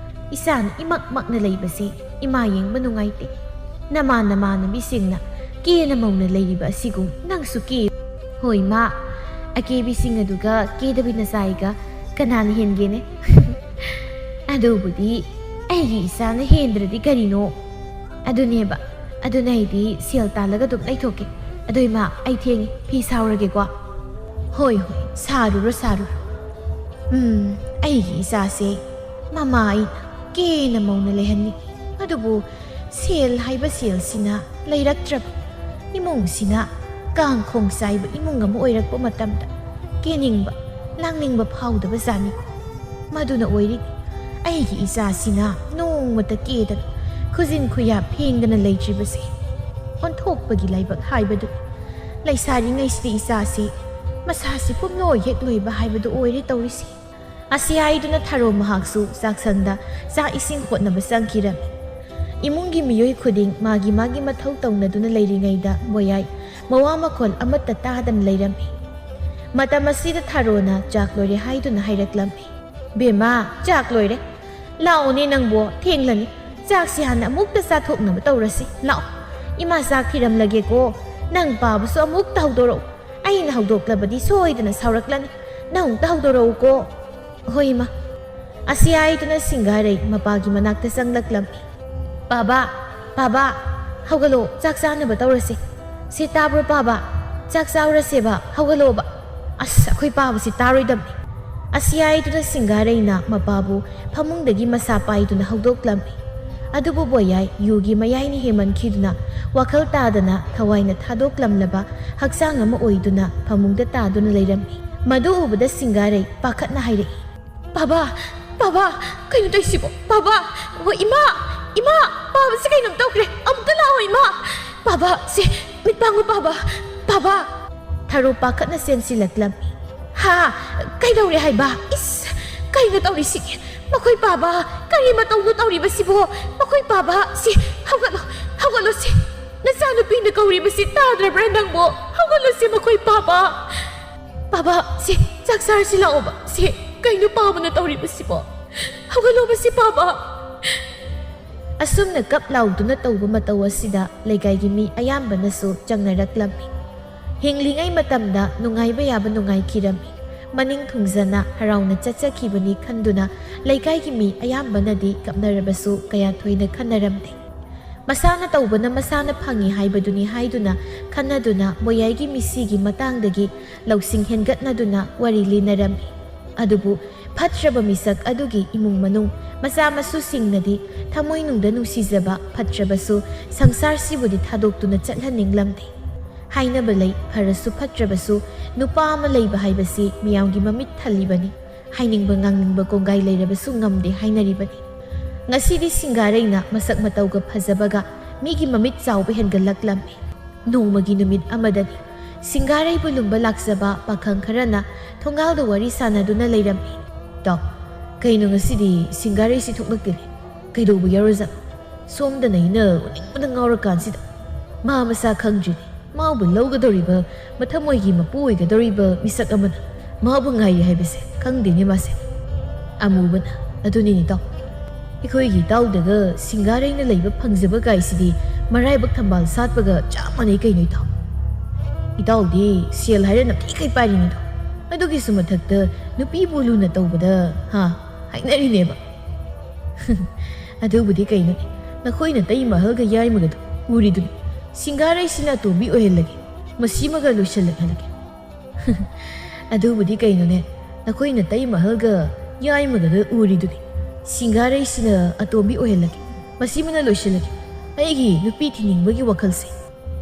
ꯏꯆꯥꯅ ꯏꯃꯛ ꯃꯛꯅ ꯂꯩꯕꯁꯦ ꯏꯃꯥ ꯌꯦꯡꯕ ꯅꯨꯡꯉꯥꯏꯇꯦ꯫ ꯅꯃꯥꯟ ꯅꯃꯥꯟꯅꯕꯤꯁꯤꯡꯅ ꯀꯦꯅ ꯃꯧꯅ ꯂꯩꯔꯤꯕ ꯑꯁꯤꯒꯨꯝ ꯅꯪꯁꯨ ꯀꯦ꯫" "ꯍꯣꯏ ꯏꯃꯥ, ꯑꯀꯦꯕꯤꯁꯤꯡ ꯑꯗꯨꯒ ꯀꯦꯗꯕꯤ ꯅꯆꯥꯏꯒ ꯀꯅꯥꯅ ꯍꯦꯟꯒꯦꯅꯦ?" "ꯑꯗꯨꯕꯨꯗꯤ ꯑꯩꯒꯤ ꯏꯆꯥꯅ ꯍꯦꯟꯗ꯭ꯔꯗꯤ ꯀꯔꯤꯅꯣ?" "ꯑꯗꯨꯅꯦꯕ꯫ ꯑꯗꯨꯅ ꯑꯩꯗꯤ ꯁꯦꯜ ꯇꯥꯜꯂꯒ ꯑꯗꯨꯝ ꯂꯩꯊꯣꯛꯀꯦ꯫ ꯑꯗꯣ ꯏꯃꯥ, ꯑꯩ ꯊꯦꯡꯉꯦ, ꯐꯤ ꯁꯥꯔꯨꯔꯒꯦꯀꯣ꯫" "ꯍꯣꯏ, ꯍꯣꯏ, ꯁꯥꯔꯨꯔꯣ, ꯁꯥꯔꯨꯔꯣ꯫ ꯎꯝ, ꯑꯩꯒꯤ ꯏꯆꯥꯁꯦ ꯃꯃꯥ ꯑꯩꯅ ꯀꯦꯅ ꯃꯧꯅ ꯂꯩꯍꯟꯅꯤꯡꯏ꯫ ꯑꯗꯨꯕꯨ ꯁꯦꯜ ꯍꯥꯏꯕ ꯁꯦꯜꯁꯤꯅ ꯂꯩꯔꯛꯇ꯭ꯔꯕ ꯏꯃꯨꯡꯁꯤꯅ ꯀꯥꯡꯈꯣꯡ ꯆꯥꯏꯕ ꯏꯃꯨꯡ ꯑꯃ ꯑꯣꯏꯔꯛꯄ ꯃꯇꯝꯗ ꯀꯦꯅꯤꯡꯕ, ꯂꯥꯡꯅꯤꯡꯕ ꯐꯥꯎꯗꯕ ꯖꯥꯠꯅꯤꯀꯣ꯫ ꯃꯗꯨꯅ ꯑꯣꯏꯔꯤꯅꯤ ꯑꯩꯒꯤ ꯏꯆꯥꯁꯤꯅ ꯅꯣꯡꯃꯇ ꯀꯦꯗꯅ, ꯈꯨꯖꯤꯟ ꯈꯨꯌꯥ ꯐꯦꯡꯗꯅ ꯂꯩꯇ꯭ꯔꯤꯕꯁꯦ꯫ ꯑꯣꯟꯊꯣꯛꯄꯒꯤ ꯂꯥꯏꯕꯛ ꯍꯥꯏꯕꯗꯨꯅꯤ꯫ ꯂꯩꯁꯥꯔꯤꯉꯩꯁꯤꯗ ꯏꯆꯥꯁꯤ ꯃꯁꯥꯁꯤ ꯄꯨꯝꯂꯣꯏ ꯍꯦꯛ ꯂꯣꯏꯕ ꯍꯥꯏꯕꯗꯨ ꯑꯣꯏꯔꯦ ꯇꯧꯔꯤꯁꯤ꯫ ꯑꯁꯤ ꯍꯥꯏꯗꯨꯅ ꯊꯔꯣ ꯃꯍꯥꯛꯁꯨ ꯆꯥꯛꯁꯪꯗ ꯆꯥꯛ ꯏꯁꯤꯡ ꯍꯣꯠꯅꯕ ꯆꯪꯈꯤꯔꯝꯃꯤ꯫ ꯏꯃꯨꯡꯒꯤ ꯃꯤꯑꯣꯏ ꯈꯨꯗꯤꯡ ꯃꯥꯒꯤ ꯃꯥꯒꯤ ꯃꯊꯧ ꯇꯧꯅꯗꯨꯅ ꯂꯩꯔꯤꯉꯩꯗ ꯕꯣꯌꯥꯏ ꯃꯋꯥ ꯃꯈꯣꯜ ꯑꯃꯠꯇ ꯇꯥꯗꯅ ꯂꯩꯔꯝꯃꯤ꯫ ꯃꯇꯝ ꯑꯁꯤꯗ ꯊꯔꯣꯅ ꯆꯥꯛ ꯂꯣꯏꯔꯦ ꯍꯥꯏꯗꯨꯅ ꯍꯥꯏꯔꯛꯂꯝꯃꯤ꯫ "ꯕꯦꯝꯃ, ꯆꯥꯛ ꯂꯣꯏꯔꯦ꯫ ꯂꯥꯛꯑꯣꯅꯦ ꯅꯪꯕꯣ, ꯊꯦꯡꯂꯅꯤ꯫ ꯆꯥꯛꯁꯤ ꯍꯥꯟꯅ ꯑꯃꯨꯛꯇ ꯆꯥꯊꯣꯛꯅꯕ ꯇꯧꯔꯁꯤ꯫ ꯂꯥꯛꯑꯣ, ꯏꯃꯥ ꯆꯥꯛ ꯊꯤꯔꯝꯂꯒꯦꯀꯣ꯫ ꯅꯪ ꯄꯥꯕꯁꯨ ꯑꯃꯨꯛꯇ ꯍꯧꯗꯣꯔꯛꯎ꯫ ꯑꯩꯅ ꯍꯧꯗꯣꯛꯂꯕꯗꯤ ꯁꯣꯏꯗꯅ ꯁꯥꯎꯔꯛꯂꯅꯤ꯫ ꯅꯪ ꯑꯃꯨꯛꯇ ꯍꯧꯗꯣꯔꯛꯎꯀꯣ꯫" "ꯍꯣꯏ, ꯏꯃꯥ꯫" ꯑꯁꯤ ꯍꯥꯏꯗꯨꯅ ꯁꯤꯡꯒꯥꯔꯩ ꯃꯄꯥꯒꯤ ꯃꯅꯥꯛꯇ ꯆꯪꯂꯛꯂꯝꯃꯤ꯫ "ꯄꯥꯕ, ꯄꯥꯕ, ꯍꯧꯒꯠꯂꯣ, ꯆꯥꯛ ꯆꯥꯅꯕ ꯇꯧꯔꯁꯦ꯫ ꯁꯤ ꯇꯥꯕ꯭ꯔꯣ ꯄꯥꯕ? ꯆꯥꯛ ꯆꯥꯎꯔꯁꯦꯕ, ꯍꯧꯒꯠꯂꯣꯕ꯫" "ꯑꯁ, ꯑꯩꯈꯣꯏ ꯄꯥꯕꯁꯤ ꯇꯥꯔꯣꯏꯗꯕꯅꯤ꯫" ꯑꯁꯤ ꯍꯥꯏꯗꯨꯅ ꯁꯤꯡꯒꯥꯔꯩꯅ ꯃꯄꯥꯕꯨ ꯐꯃꯨꯡꯗꯒꯤ ꯃꯁꯥ ꯄꯥꯏꯗꯨꯅ ꯍꯧꯗꯣꯛꯂꯝꯃꯤ꯫ ꯑꯗꯨꯕꯨ ꯕꯣꯌꯥꯏ ꯌꯨꯒꯤ ꯃꯌꯥꯏꯅ ꯍꯦꯟꯃꯟꯈꯤꯗꯨꯅ ꯋꯥꯈꯜ ꯇꯥꯗꯅ ꯊꯋꯥꯏꯅ ꯊꯥꯗꯣꯛꯂꯝꯂꯕ ꯍꯛꯆꯥꯡ ꯑꯃ ꯑꯣꯏꯗꯨꯅ ꯐꯃꯨꯡꯗ ꯇꯥꯗꯨꯅ ꯂꯩꯔꯝꯃꯤ꯫ ꯃꯗꯨ ꯎꯕꯗ ꯁꯤꯡꯒꯥꯔꯩ ꯄꯥꯈꯠꯅ ꯍꯥꯏꯔꯛꯏ, "ꯄꯥꯕ, ꯄꯥꯕ, ꯀꯩꯅꯣ ꯇꯧꯔꯤꯁꯤꯕꯣ? ꯄꯥꯕ, ꯍꯣ, ꯏꯃꯥ, ꯏꯃꯥ, ꯄꯥꯕꯁꯤ ꯀꯩꯅꯣꯝ ꯇꯧꯈ꯭ꯔꯦ꯫ ꯑꯃꯨꯛꯇ ꯂꯥꯛꯑꯣ, ꯏꯃꯥ꯫ ꯄꯥꯕ, ꯁꯦ, ꯃꯤꯠ ꯄꯥꯡꯉꯨ, ꯄꯥꯕ, ꯄꯥꯕ꯫" ꯊꯔꯣ ꯄꯥꯈꯠꯅ ꯆꯦꯟꯁꯤꯜꯂꯛꯂꯝꯃꯤ꯫ "ꯍꯥ? ꯀꯩꯗꯧꯔꯦ ꯍꯥꯏꯕ? ꯏꯁ, ꯀꯩꯅꯣ ꯇꯧꯔꯤꯁꯤꯗꯤ? ꯃꯈꯣꯏ ꯄꯥꯕ, ꯀꯔꯤ ꯃꯇꯧꯅꯣ ꯇꯧꯔꯤꯕꯁꯤꯕꯣ? ꯃꯈꯣꯏ ꯄꯥꯕ, ꯁꯤ, ꯍꯧꯒꯠꯂꯣ, ꯍꯧꯒꯠꯂꯣ ꯁꯤ꯫ ꯅꯆꯥꯅꯨꯄꯤꯅ ꯀꯧꯔꯤꯕꯁꯤ ꯇꯥꯗ꯭ꯔꯕ꯭ꯔꯥ ꯅꯪꯕꯣ? ꯍꯧꯒꯠꯂꯣ ꯁꯤ, ꯃꯈꯣꯏ ꯄꯥꯕ꯫ ꯄꯥꯕ, ꯁꯤ, ꯆꯥꯛ ꯆꯥꯔꯁꯤ ꯂꯥꯛꯑꯣꯕ꯫ ꯁꯤ, ꯀꯩꯅꯣ ꯄꯥꯕꯅ ꯇꯧꯔꯤꯕꯁꯤꯕꯣ? ꯍꯧꯒꯠꯂꯣꯕ ꯁꯤ, ꯄꯥꯕ꯫" ꯑꯁꯨꯝꯅ ꯀꯞ ꯂꯥꯎꯗꯨꯅ ꯇꯧꯕ ꯃꯇꯧ ꯑꯁꯤꯗ ꯂꯩꯀꯥꯏꯒꯤ ꯃꯤ ꯑꯌꯥꯝꯕꯅꯁꯨ ꯆꯪꯅꯔꯛꯂꯝꯃꯤ꯫ ꯍꯤꯡꯂꯤꯉꯩ ꯃꯇꯝꯗ ꯅꯨꯡꯉꯥꯏꯕ ꯌꯥꯕ ꯅꯨꯡꯉꯥꯏꯈꯤꯔꯝꯃꯤ꯫ ꯃꯅꯤꯡ ꯊꯨꯡꯖꯅ ꯍꯔꯥꯎꯅ ꯆꯠꯆꯈꯤꯕꯅꯤ ꯈꯟꯗꯨꯅ ꯂꯩꯀꯥꯏꯒꯤ ꯃꯤ ꯑꯌꯥꯝꯕꯅꯗꯤ ꯀꯞꯅꯔꯕꯁꯨ ꯀꯌꯥ ꯊꯣꯏꯅ ꯈꯟꯅꯔꯝꯗꯦ꯫ ꯃꯁꯥꯅ ꯇꯧꯕꯅ ꯃꯁꯥꯅ ꯐꯪꯏ ꯍꯥꯏꯕꯗꯨꯅꯤ ꯍꯥꯏꯗꯨꯅ ꯈꯟꯅꯗꯨꯅ ꯕꯣꯌꯥꯏꯒꯤ ꯃꯤꯁꯤꯒꯤ ꯃꯇꯥꯡꯗꯒꯤ ꯂꯧꯁꯤꯡ ꯍꯦꯟꯒꯠꯅꯗꯨꯅ ꯋꯥꯔꯤ ꯂꯤꯅꯔꯝꯃꯤ꯫ ꯑꯗꯨꯕꯨ ꯐꯠꯇ꯭ꯔꯕ ꯃꯤꯁꯛ ꯑꯗꯨꯒꯤ ꯏꯃꯨꯡ ꯃꯅꯨꯡ, ꯃꯆꯥ ꯃꯁꯨꯁꯤꯡꯅꯗꯤ ꯊꯃꯣꯏꯅꯨꯡꯗ ꯅꯨꯡꯁꯤꯖꯕ ꯐꯠꯇ꯭ꯔꯕꯁꯨ ꯁꯪꯁꯥꯔꯁꯤꯕꯨꯗꯤ ꯊꯥꯗꯣꯛꯇꯨꯅ ꯆꯠꯍꯟꯅꯤꯡꯂꯝꯗꯦ꯫ ꯍꯥꯏꯅꯕ ꯂꯩ, ꯐꯔꯁꯨ ꯐꯠꯇ꯭ꯔꯕꯁꯨ ꯅꯨꯄꯥ ꯑꯃ ꯂꯩꯕ ꯍꯥꯏꯕꯁꯤ ꯃꯤꯌꯥꯝꯒꯤ ꯃꯃꯤꯠ ꯊꯜꯂꯤꯕꯅꯤ꯫ ꯍꯥꯏꯅꯤꯡꯕ ꯉꯥꯡꯅꯤꯡꯕ ꯀꯣꯡꯒꯥꯏ ꯂꯩꯔꯕꯁꯨ ꯉꯝꯗꯦ ꯍꯥꯏꯅꯔꯤꯕꯅꯤ꯫ ꯉꯁꯤꯗꯤ ꯁꯤꯡꯒꯥꯔꯩꯅ ꯃꯁꯛ ꯃꯇꯧꯒ ꯐꯖꯕꯒ ꯃꯤꯒꯤ ꯃꯃꯤꯠ ꯆꯥꯎꯕ ꯍꯦꯟꯒꯠꯂꯛꯂꯝꯃꯤ꯫ ꯅꯣꯡꯃꯒꯤ ꯅꯨꯃꯤꯠ ꯑꯃꯗꯗꯤ ꯁꯤꯡꯒꯥꯔꯩꯕꯨ ꯂꯨꯝꯕ ꯂꯥꯛꯆꯕ ꯄꯥꯈꯪ ꯈꯔꯅ ꯊꯣꯡꯒꯥꯜꯗ ꯋꯥꯔꯤ ꯁꯥꯟꯅꯗꯨꯅ ꯂꯩꯔꯝꯃꯤ꯫ "ꯇꯥꯎ, ꯀꯩꯅꯣ ꯉꯁꯤꯗꯤ ꯁꯤꯡꯒꯥꯔꯩꯁꯤ ꯊꯣꯛꯂꯛꯇꯦꯅꯦ? ꯀꯩꯗꯧꯕ ꯌꯥꯎꯔꯖꯥꯠꯅꯣ? ꯁꯣꯝꯗꯅ ꯑꯩꯅ ꯎꯅꯤꯡꯕꯅ ꯉꯥꯎꯔꯀꯥꯟꯁꯤꯗ꯫ ꯃꯥ ꯃꯁꯥ ꯈꯪꯗ꯭ꯔꯤꯅꯦ꯫ ꯃꯥꯕꯨ ꯂꯧꯒꯗꯧꯔꯤꯕ, ꯃꯊꯃꯣꯏꯒꯤ ꯃꯄꯨ ꯑꯣꯏꯒꯗꯧꯔꯤꯕ ꯃꯤꯁꯛ ꯑꯃꯅ ꯃꯥꯕꯨ ꯉꯥꯏꯔꯤ ꯍꯥꯏꯕꯁꯦ ꯈꯪꯗꯦꯅꯦ ꯃꯥꯁꯦ꯫" ꯑꯃꯨꯕꯅ, "ꯑꯗꯨꯅꯤꯅꯦ ꯇꯥꯎ, ꯑꯩꯈꯣꯏꯒꯤ ꯏꯇꯥꯎꯗꯒ ꯁꯤꯡꯒꯥꯔꯩꯅ ꯂꯩꯕ ꯐꯪꯖꯕ ꯀꯥꯏꯁꯤꯗꯤ ꯃꯔꯥꯏꯕꯛ ꯊꯝꯕꯥꯜ ꯁꯥꯠꯄꯒ ꯆꯞ ꯃꯥꯟꯅꯩ ꯀꯩꯅꯣ ꯏꯇꯥꯎ꯫ ꯏꯇꯥꯎꯗꯤ ꯁꯦꯜ ꯍꯥꯏꯔ ꯅꯝꯊꯤꯈꯩ ꯄꯥꯏꯔꯤꯅꯤꯗꯣ꯫ ꯑꯗꯨꯒꯤꯁꯨ ꯃꯊꯛꯇ ꯅꯨꯄꯤꯕꯨ ꯂꯨꯅ ꯇꯧꯕꯗ, ꯍꯥ, ꯍꯥꯏꯅꯔꯤꯅꯦꯕ꯫" "ꯑꯗꯨꯕꯨꯗꯤ ꯀꯩꯅꯣꯅꯦ, ꯅꯈꯣꯏ ꯅꯇꯩ ꯃꯍꯜꯒ ꯌꯥꯏꯃꯒꯗꯣ ꯎꯔꯤꯗꯨꯅꯤ꯫ ꯁꯤꯡꯒꯥꯔꯩꯁꯤꯅ ꯑꯇꯣꯝꯕꯤ ꯑꯣꯏꯍꯜꯂꯒꯦ, ꯃꯁꯤꯃꯒ ꯂꯣꯏꯁꯤꯜꯂꯛꯍꯜꯂꯒꯦ꯫" "ꯑꯗꯨꯕꯨꯗꯤ ꯀꯩꯅꯣꯅꯦ, ꯅꯈꯣꯏ ꯅꯇꯩ ꯃꯍꯜꯒ ꯌꯥꯏꯃꯒꯗꯣ ꯎꯔꯤꯗꯨꯅꯤ꯫ ꯁꯤꯡꯒꯥꯔꯩꯁꯤꯅ ꯑꯇꯣꯝꯕꯤ ꯑꯣꯏꯍꯜꯂꯒꯦ, ꯃꯁꯤꯃꯅ ꯂꯣꯏꯁꯤꯜꯂꯒꯦ ꯑꯩꯒꯤ ꯅꯨꯄꯤ ꯊꯤꯅꯤꯡꯕꯒꯤ ꯋꯥꯈꯜꯁꯦ꯫"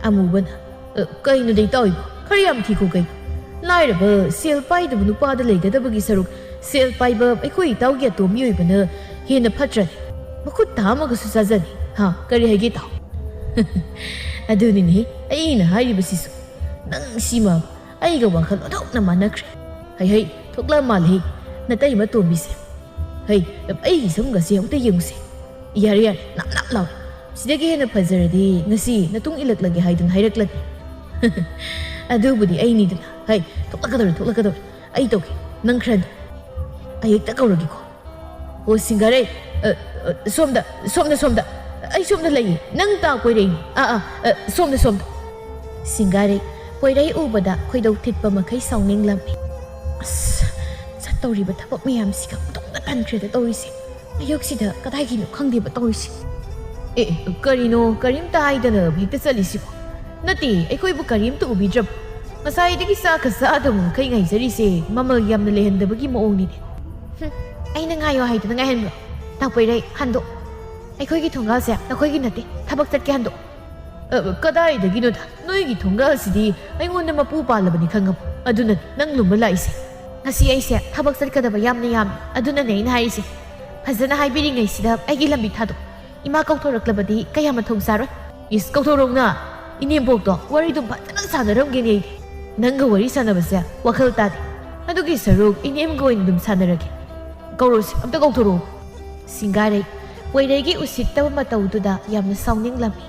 ꯑꯃꯨꯕꯅ, "ꯑ, ꯀꯩꯅꯣꯗ ꯏꯇꯥꯎ ꯏꯕꯣ? ꯈꯔ ꯌꯥꯝ ꯊꯤꯈꯣ ꯀꯩꯅꯣ? ꯂꯥꯏꯔꯕ, ꯁꯦꯜ ꯄꯥꯏꯗꯕ ꯅꯨꯄꯥꯗ ꯂꯩꯒꯗꯕꯒꯤ ꯁꯔꯨꯛ, ꯁꯦꯜ ꯄꯥꯏꯕ ꯑꯩꯈꯣꯏ ꯏꯇꯥꯎꯒꯤ ꯑꯇꯣꯝꯕꯤ ꯑꯣꯏꯕꯅ ꯍꯦꯟꯅ ꯐꯠꯇ꯭ꯔꯅꯦ? ꯃꯈꯨꯠ ꯊꯥꯝꯃꯒꯁꯨ ꯆꯥꯖꯅꯤ꯫ ꯍꯥ, ꯀꯔꯤ ꯍꯥꯏꯒꯦ ꯏꯇꯥꯎ?" "ꯑꯗꯨꯅꯤꯅꯦ ꯑꯩꯅ ꯍꯥꯏꯔꯤꯕꯁꯤꯁꯨ꯫ ꯅꯪ ꯁꯤꯃ ꯑꯩꯒ ꯋꯥꯈꯜ ꯑꯣꯟꯊꯣꯛꯅ ꯃꯥꯟꯅꯈ꯭ꯔꯦ꯫ ꯍꯩ ꯍꯩ, ꯊꯣꯛꯂꯛ ꯃꯥꯜꯂꯦ ꯅꯇꯩꯃ ꯇꯣꯝꯕꯤꯁꯦ꯫ ꯍꯩ, ꯑꯩꯒꯤ ꯁꯝꯒꯁꯦ ꯑꯃꯨꯛꯇ ꯌꯦꯡꯉꯨꯁꯦ꯫ ꯌꯥꯔꯦ ꯌꯥꯔꯦ, ꯅꯞ ꯅꯞ ꯂꯥꯎꯔꯦ꯫ ꯁꯤꯗꯒꯤ ꯍꯦꯟꯅ ꯐꯖꯔꯗꯤ ꯉꯁꯤ ꯅꯇꯨꯡ ꯏꯜꯂꯛꯂꯒꯦ ꯍꯥꯏꯗꯨꯅ ꯍꯥꯏꯔꯛꯂꯅꯤ꯫" "ꯑꯗꯨꯕꯨꯗꯤ ꯑꯩꯅꯤꯗꯅ꯫ ꯍꯩ, ꯊꯣꯛꯂꯛꯀꯗꯧꯔꯦ, ꯊꯣꯛꯂꯛꯀꯗꯧꯔꯦ꯫ ꯑꯩ ꯇꯧꯒꯦ, ꯅꯪ ꯈꯔ ꯅꯣꯛ꯫ ꯑꯩ ꯍꯦꯛꯇ ꯀꯧꯔꯒꯦꯀꯣ꯫ ꯑꯣ, ꯁꯤꯡꯒꯥꯔꯩ, ꯑ, ꯑ, ꯁꯣꯝꯗ, ꯁꯣꯝꯗ, ꯁꯣꯝꯗ꯫ ꯑꯩ ꯁꯣꯝꯗ ꯂꯩꯌꯦ꯫ ꯅꯪ ꯇꯥ ꯀꯣꯏꯔꯛꯏꯅꯤ꯫ ꯑꯥ, ꯑꯥ, ꯑ, ꯁꯣꯝꯗ, ꯁꯣꯝꯗ꯫" ꯁꯤꯡꯒꯥꯔꯩ ꯄꯣꯏꯔꯩ ꯎꯕꯗ ꯈꯣꯏꯗꯧ ꯊꯤꯠꯄ ꯃꯈꯩ ꯁꯥꯎꯅꯤꯡꯂꯝꯃꯤ꯫ "ꯑꯁ, ꯆꯠꯇꯧꯔꯤꯕ ꯊꯕꯛ ꯃꯌꯥꯝꯁꯤꯒ ꯑꯣꯟꯊꯣꯛꯅ ꯇꯟꯈ꯭ꯔꯦꯗ ꯇꯧꯔꯤꯁꯦ꯫ ꯑꯌꯨꯛꯁꯤꯗ ꯀꯗꯥꯏꯒꯤꯅꯣ ꯈꯪꯗꯦꯕ ꯇꯧꯔꯤꯁꯦ꯫" "ꯑꯦ, ꯑꯦ, ꯀꯔꯤꯅꯣ ꯀꯔꯤꯝꯇ ꯍꯥꯏꯗꯅ ꯍꯦꯛꯇ ꯆꯠꯂꯤꯁꯤꯕꯣ? ꯅꯠꯇꯦ, ꯑꯩꯈꯣꯏꯕꯨ ꯀꯔꯤꯝꯇ ꯎꯕꯤꯗ꯭ꯔꯕ?" ꯉꯁꯥꯏꯗꯒꯤ ꯆꯥꯛꯀ ꯆꯥꯗꯕ ꯃꯈꯩ ꯉꯥꯏꯖꯔꯤꯁꯦ ꯃꯃꯜ ꯌꯥꯝꯅ ꯂꯩꯍꯟꯗꯕꯒꯤ ꯃꯑꯣꯡꯅꯤꯅꯦ꯫ ꯍꯨꯝ, ꯑꯩꯅ ꯉꯥꯏꯌꯣ ꯍꯥꯏꯗꯅ ꯉꯥꯏꯍꯟꯕ꯭ꯔꯣ? ꯇꯥꯄꯣꯏꯔꯩ, ꯍꯟꯗꯣꯛ꯫ ꯑꯩꯈꯣꯏꯒꯤ ꯊꯣꯡꯒꯥꯜꯁꯦ ꯅꯈꯣꯏꯒꯤ ꯅꯠꯇꯦ, ꯊꯕꯛ ꯆꯠꯀꯦ ꯍꯟꯗꯣꯛ꯫ ꯑ, ꯀꯗꯥꯏꯗꯒꯤꯅꯣꯗ? ꯅꯣꯏꯒꯤ ꯊꯣꯡꯒꯥꯜꯁꯤꯗꯤ ꯑꯩꯉꯣꯟꯗ ꯃꯄꯨ ꯄꯥꯜꯂꯕꯅꯤ ꯈꯪꯉꯕ? ꯑꯗꯨꯅꯅꯤ ꯅꯪ ꯂꯨꯝꯕ ꯂꯥꯛꯏꯁꯦ꯫ ꯉꯁꯤ ꯑꯩꯁꯦ ꯊꯕꯛ ꯆꯠꯀꯗꯕ ꯌꯥꯝꯅ ꯌꯥꯝꯃꯤ, ꯑꯗꯨꯅꯅꯦ ꯑꯩꯅ ꯍꯥꯏꯔꯤꯁꯦ꯫ ꯐꯖꯅ ꯍꯥꯏꯕꯤꯔꯤꯉꯩꯁꯤꯗ ꯑꯩꯒꯤ ꯂꯝꯕꯤ ꯊꯥꯗꯣꯛ꯫ ꯏꯃꯥ ꯀꯧꯊꯣꯔꯛꯂꯕꯗꯤ ꯀꯌꯥ ꯃꯊꯧ ꯆꯥꯔꯣꯏ꯫ ꯏꯁ, ꯀꯧꯊꯣꯔꯛꯎꯅ꯫ ꯏꯅꯦꯝꯕꯣꯛꯇꯣ ꯋꯥꯔꯤꯗꯨꯝ ꯐꯖꯅ ꯁꯥꯟꯅꯔꯝꯒꯦꯅꯦ ꯑꯩꯗꯤ꯫ ꯅꯪꯒ ꯋꯥꯔꯤ ꯁꯥꯟꯅꯕꯁꯦ ꯋꯥꯈꯜ ꯇꯥꯗꯦ꯫ ꯑꯗꯨꯒꯤ ꯁꯔꯨꯛ ꯏꯅꯦꯝꯒ ꯑꯣꯏꯅ ꯑꯗꯨꯝ ꯁꯥꯟꯅꯔꯒꯦ꯫ ꯀꯧꯔꯣꯁꯦ, ꯑꯝꯇ ꯀꯧꯊꯣꯔꯛꯑꯣ꯫ ꯁꯤꯡꯒꯥꯔꯩ, ꯄꯣꯏꯔꯩꯒꯤ ꯎꯁꯤꯠꯇꯕ ꯃꯇꯧꯗꯨꯗ ꯌꯥꯝꯅ ꯁꯥꯎꯅꯤꯡꯂꯝꯃꯤ꯫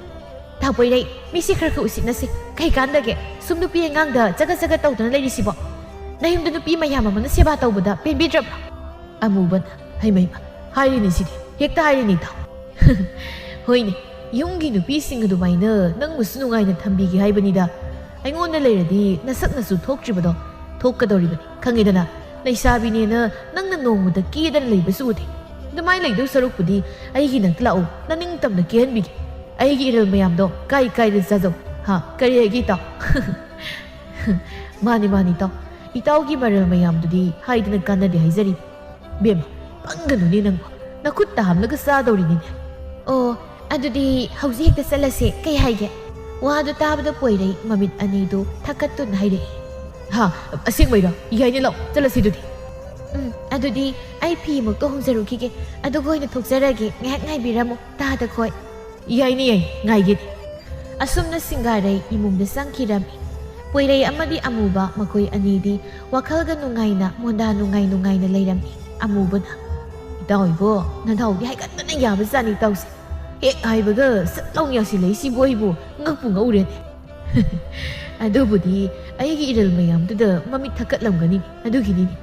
ꯊꯥꯄꯣꯏꯔꯩ, ꯃꯤꯁꯤ ꯈꯔ ꯈꯔ ꯎꯁꯤꯠꯅꯁꯤ꯫ ꯀꯩ ꯀꯥꯟꯗꯒꯦ ꯁꯨꯝ ꯅꯨꯄꯤ ꯑꯉꯥꯡꯗ ꯆꯒꯠ ꯆꯒꯠ ꯇꯧꯗꯨꯅ ꯂꯩꯔꯤꯁꯤꯕꯣ? ꯅꯌꯨꯝꯗ ꯅꯨꯄꯤ ꯃꯌꯥꯝ ꯑꯃꯅ ꯁꯦꯕꯥ ꯇꯧꯕꯗ ꯄꯦꯟꯕꯤꯗ꯭ꯔꯕ꯭ꯔꯣ? ꯑꯃꯨꯕꯅ, ꯍꯩꯃꯩꯃ, ꯍꯥꯏꯔꯤꯅꯤ ꯁꯤꯗꯤ, ꯍꯦꯛꯇ ꯍꯥꯏꯔꯤꯅꯤ ꯇꯥꯎ꯫ ꯍꯣꯏꯅꯦ, ꯌꯨꯝꯒꯤ ꯅꯨꯄꯤꯁꯤꯡ ꯑꯗꯨꯃꯥꯏꯅ ꯅꯪꯕꯨꯁꯨ ꯅꯨꯡꯉꯥꯏꯅ ꯊꯝꯕꯤꯒꯦ ꯍꯥꯏꯕꯅꯤꯗ꯫ ꯑꯩꯉꯣꯟꯗ ꯂꯩꯔꯗꯤ ꯅꯁꯛꯅꯁꯨ ꯊꯣꯛꯇ꯭ꯔꯤꯕꯗꯣ ꯊꯣꯛꯀꯗꯧꯔꯤꯕꯅꯤ, ꯈꯪꯉꯦꯗꯅ꯫ ꯂꯩꯁꯥꯕꯤꯅꯦꯅ ꯅꯪꯅ ꯅꯣꯡꯃꯗ ꯀꯦꯗꯅ ꯂꯩꯕꯁꯨ ꯎꯗꯦ꯫ ꯑꯗꯨꯃꯥꯏꯅ ꯂꯩꯗꯧ ꯁꯔꯨꯛꯄꯨꯗꯤ ꯑꯩꯒꯤ ꯅꯥꯛꯇ ꯂꯥꯛꯎ, ꯅꯅꯤꯡꯇꯝꯅ ꯀꯦꯍꯟꯕꯤꯒꯦ꯫ ꯑꯩꯒꯤ ꯏꯔꯜ ꯃꯌꯥꯝꯗꯣ ꯀꯥꯏ ꯀꯥꯏꯗ ꯆꯥꯖꯧ꯫ ꯍꯥ, ꯀꯔꯤ ꯍꯥꯏꯒꯦ ꯏꯇꯥꯎ? ꯃꯥꯅꯤ, ꯃꯥꯅꯤ ꯏꯇꯥꯎ, ꯏꯇꯥꯎꯒꯤ ꯃꯔꯜ ꯃꯌꯥꯝꯗꯨꯗꯤ ꯍꯥꯏꯗꯅ ꯀꯥꯟꯅꯗꯦ ꯍꯥꯏꯖꯔꯤ꯫ ꯕꯦꯝꯃ, ꯄꯪꯒꯅꯨꯅꯦ ꯅꯪꯕꯨ, ꯅꯈꯨꯠꯇ ꯍꯥꯝꯂꯒ ꯆꯥꯗꯧꯔꯤꯅꯤꯅꯦ꯫ ꯑꯣ, ꯑꯗꯨꯗꯤ ꯍꯧꯖꯤꯛ ꯍꯦꯛꯇ ꯆꯠꯂꯁꯦ, ꯀꯩ ꯍꯥꯏꯒꯦ? ꯋꯥꯗꯨ ꯇꯥꯕꯗ ꯄꯣꯏꯔꯩ ꯃꯃꯤꯠ ꯑꯅꯤꯗꯨ ꯊꯛꯀꯠꯇꯨꯅ ꯍꯥꯏꯔꯛꯏ꯫ ꯍꯥ, ꯑꯁꯦꯡꯕꯩꯔꯣ? ꯌꯥꯏꯅꯦ, ꯂꯥꯛꯑꯣ, ꯆꯠꯂꯁꯤ ꯑꯗꯨꯗꯤ꯫ ꯎꯝ, ꯑꯗꯨꯗꯤ ꯑꯩ ꯐꯤ ꯑꯃꯨꯛꯇ ꯍꯣꯡꯖꯔꯨꯈꯤꯒꯦ, ꯑꯗꯨꯒ ꯑꯣꯏꯅ ꯊꯣꯛꯆꯔꯒꯦ, ꯉꯥꯏꯍꯥꯛ ꯉꯥꯏꯕꯤꯔꯝꯃꯣ, ꯇꯥꯗ ꯈꯣꯏ꯫ ꯌꯥꯏꯅꯦ, ꯌꯥꯏꯅꯦ, ꯉꯥꯏꯒꯦꯅꯦ꯫ ꯑꯁꯨꯝꯅ ꯁꯤꯡꯒꯥꯔꯩ ꯏꯃꯨꯡꯗ ꯆꯪꯈꯤꯔꯝꯃꯤ꯫ ꯄꯣꯏꯔꯩ ꯑꯃꯗꯤ ꯑꯃꯨꯕ ꯃꯈꯣꯏ ꯑꯅꯤꯗꯤ ꯋꯥꯈꯜꯒ ꯅꯨꯡꯉꯥꯏꯅ ꯃꯣꯟꯗꯥ ꯅꯨꯡꯉꯥꯏ ꯅꯨꯡꯉꯥꯏꯅ ꯂꯩꯔꯝꯃꯤ꯫ ꯑꯃꯨꯕꯅ, "ꯏꯇꯥꯎ ꯏꯕꯣ, ꯅꯗꯥꯎꯗꯤ ꯍꯥꯏꯒꯠꯇꯅ ꯌꯥꯕꯖꯥꯠꯅꯤ ꯏꯇꯥꯎꯁꯦ꯫ ꯍꯦꯛ ꯍꯥꯏꯕꯒ ꯁꯠ ꯂꯥꯎꯅ ꯌꯥꯁꯤꯜꯂꯛꯏꯁꯤꯕꯨ ꯑꯩꯕꯨ ꯉꯛꯄꯨ ꯉꯛꯎꯔꯦꯅꯦ꯫" ꯑꯗꯨꯕꯨꯗꯤ ꯑꯩꯒꯤ ꯏꯔꯜ ꯃꯌꯥꯝꯗꯨꯗ ꯃꯃꯤꯠ ꯊꯛꯀꯠꯂꯝꯒꯅꯤ, ꯑꯗꯨꯒꯤꯅꯤꯅꯦ꯫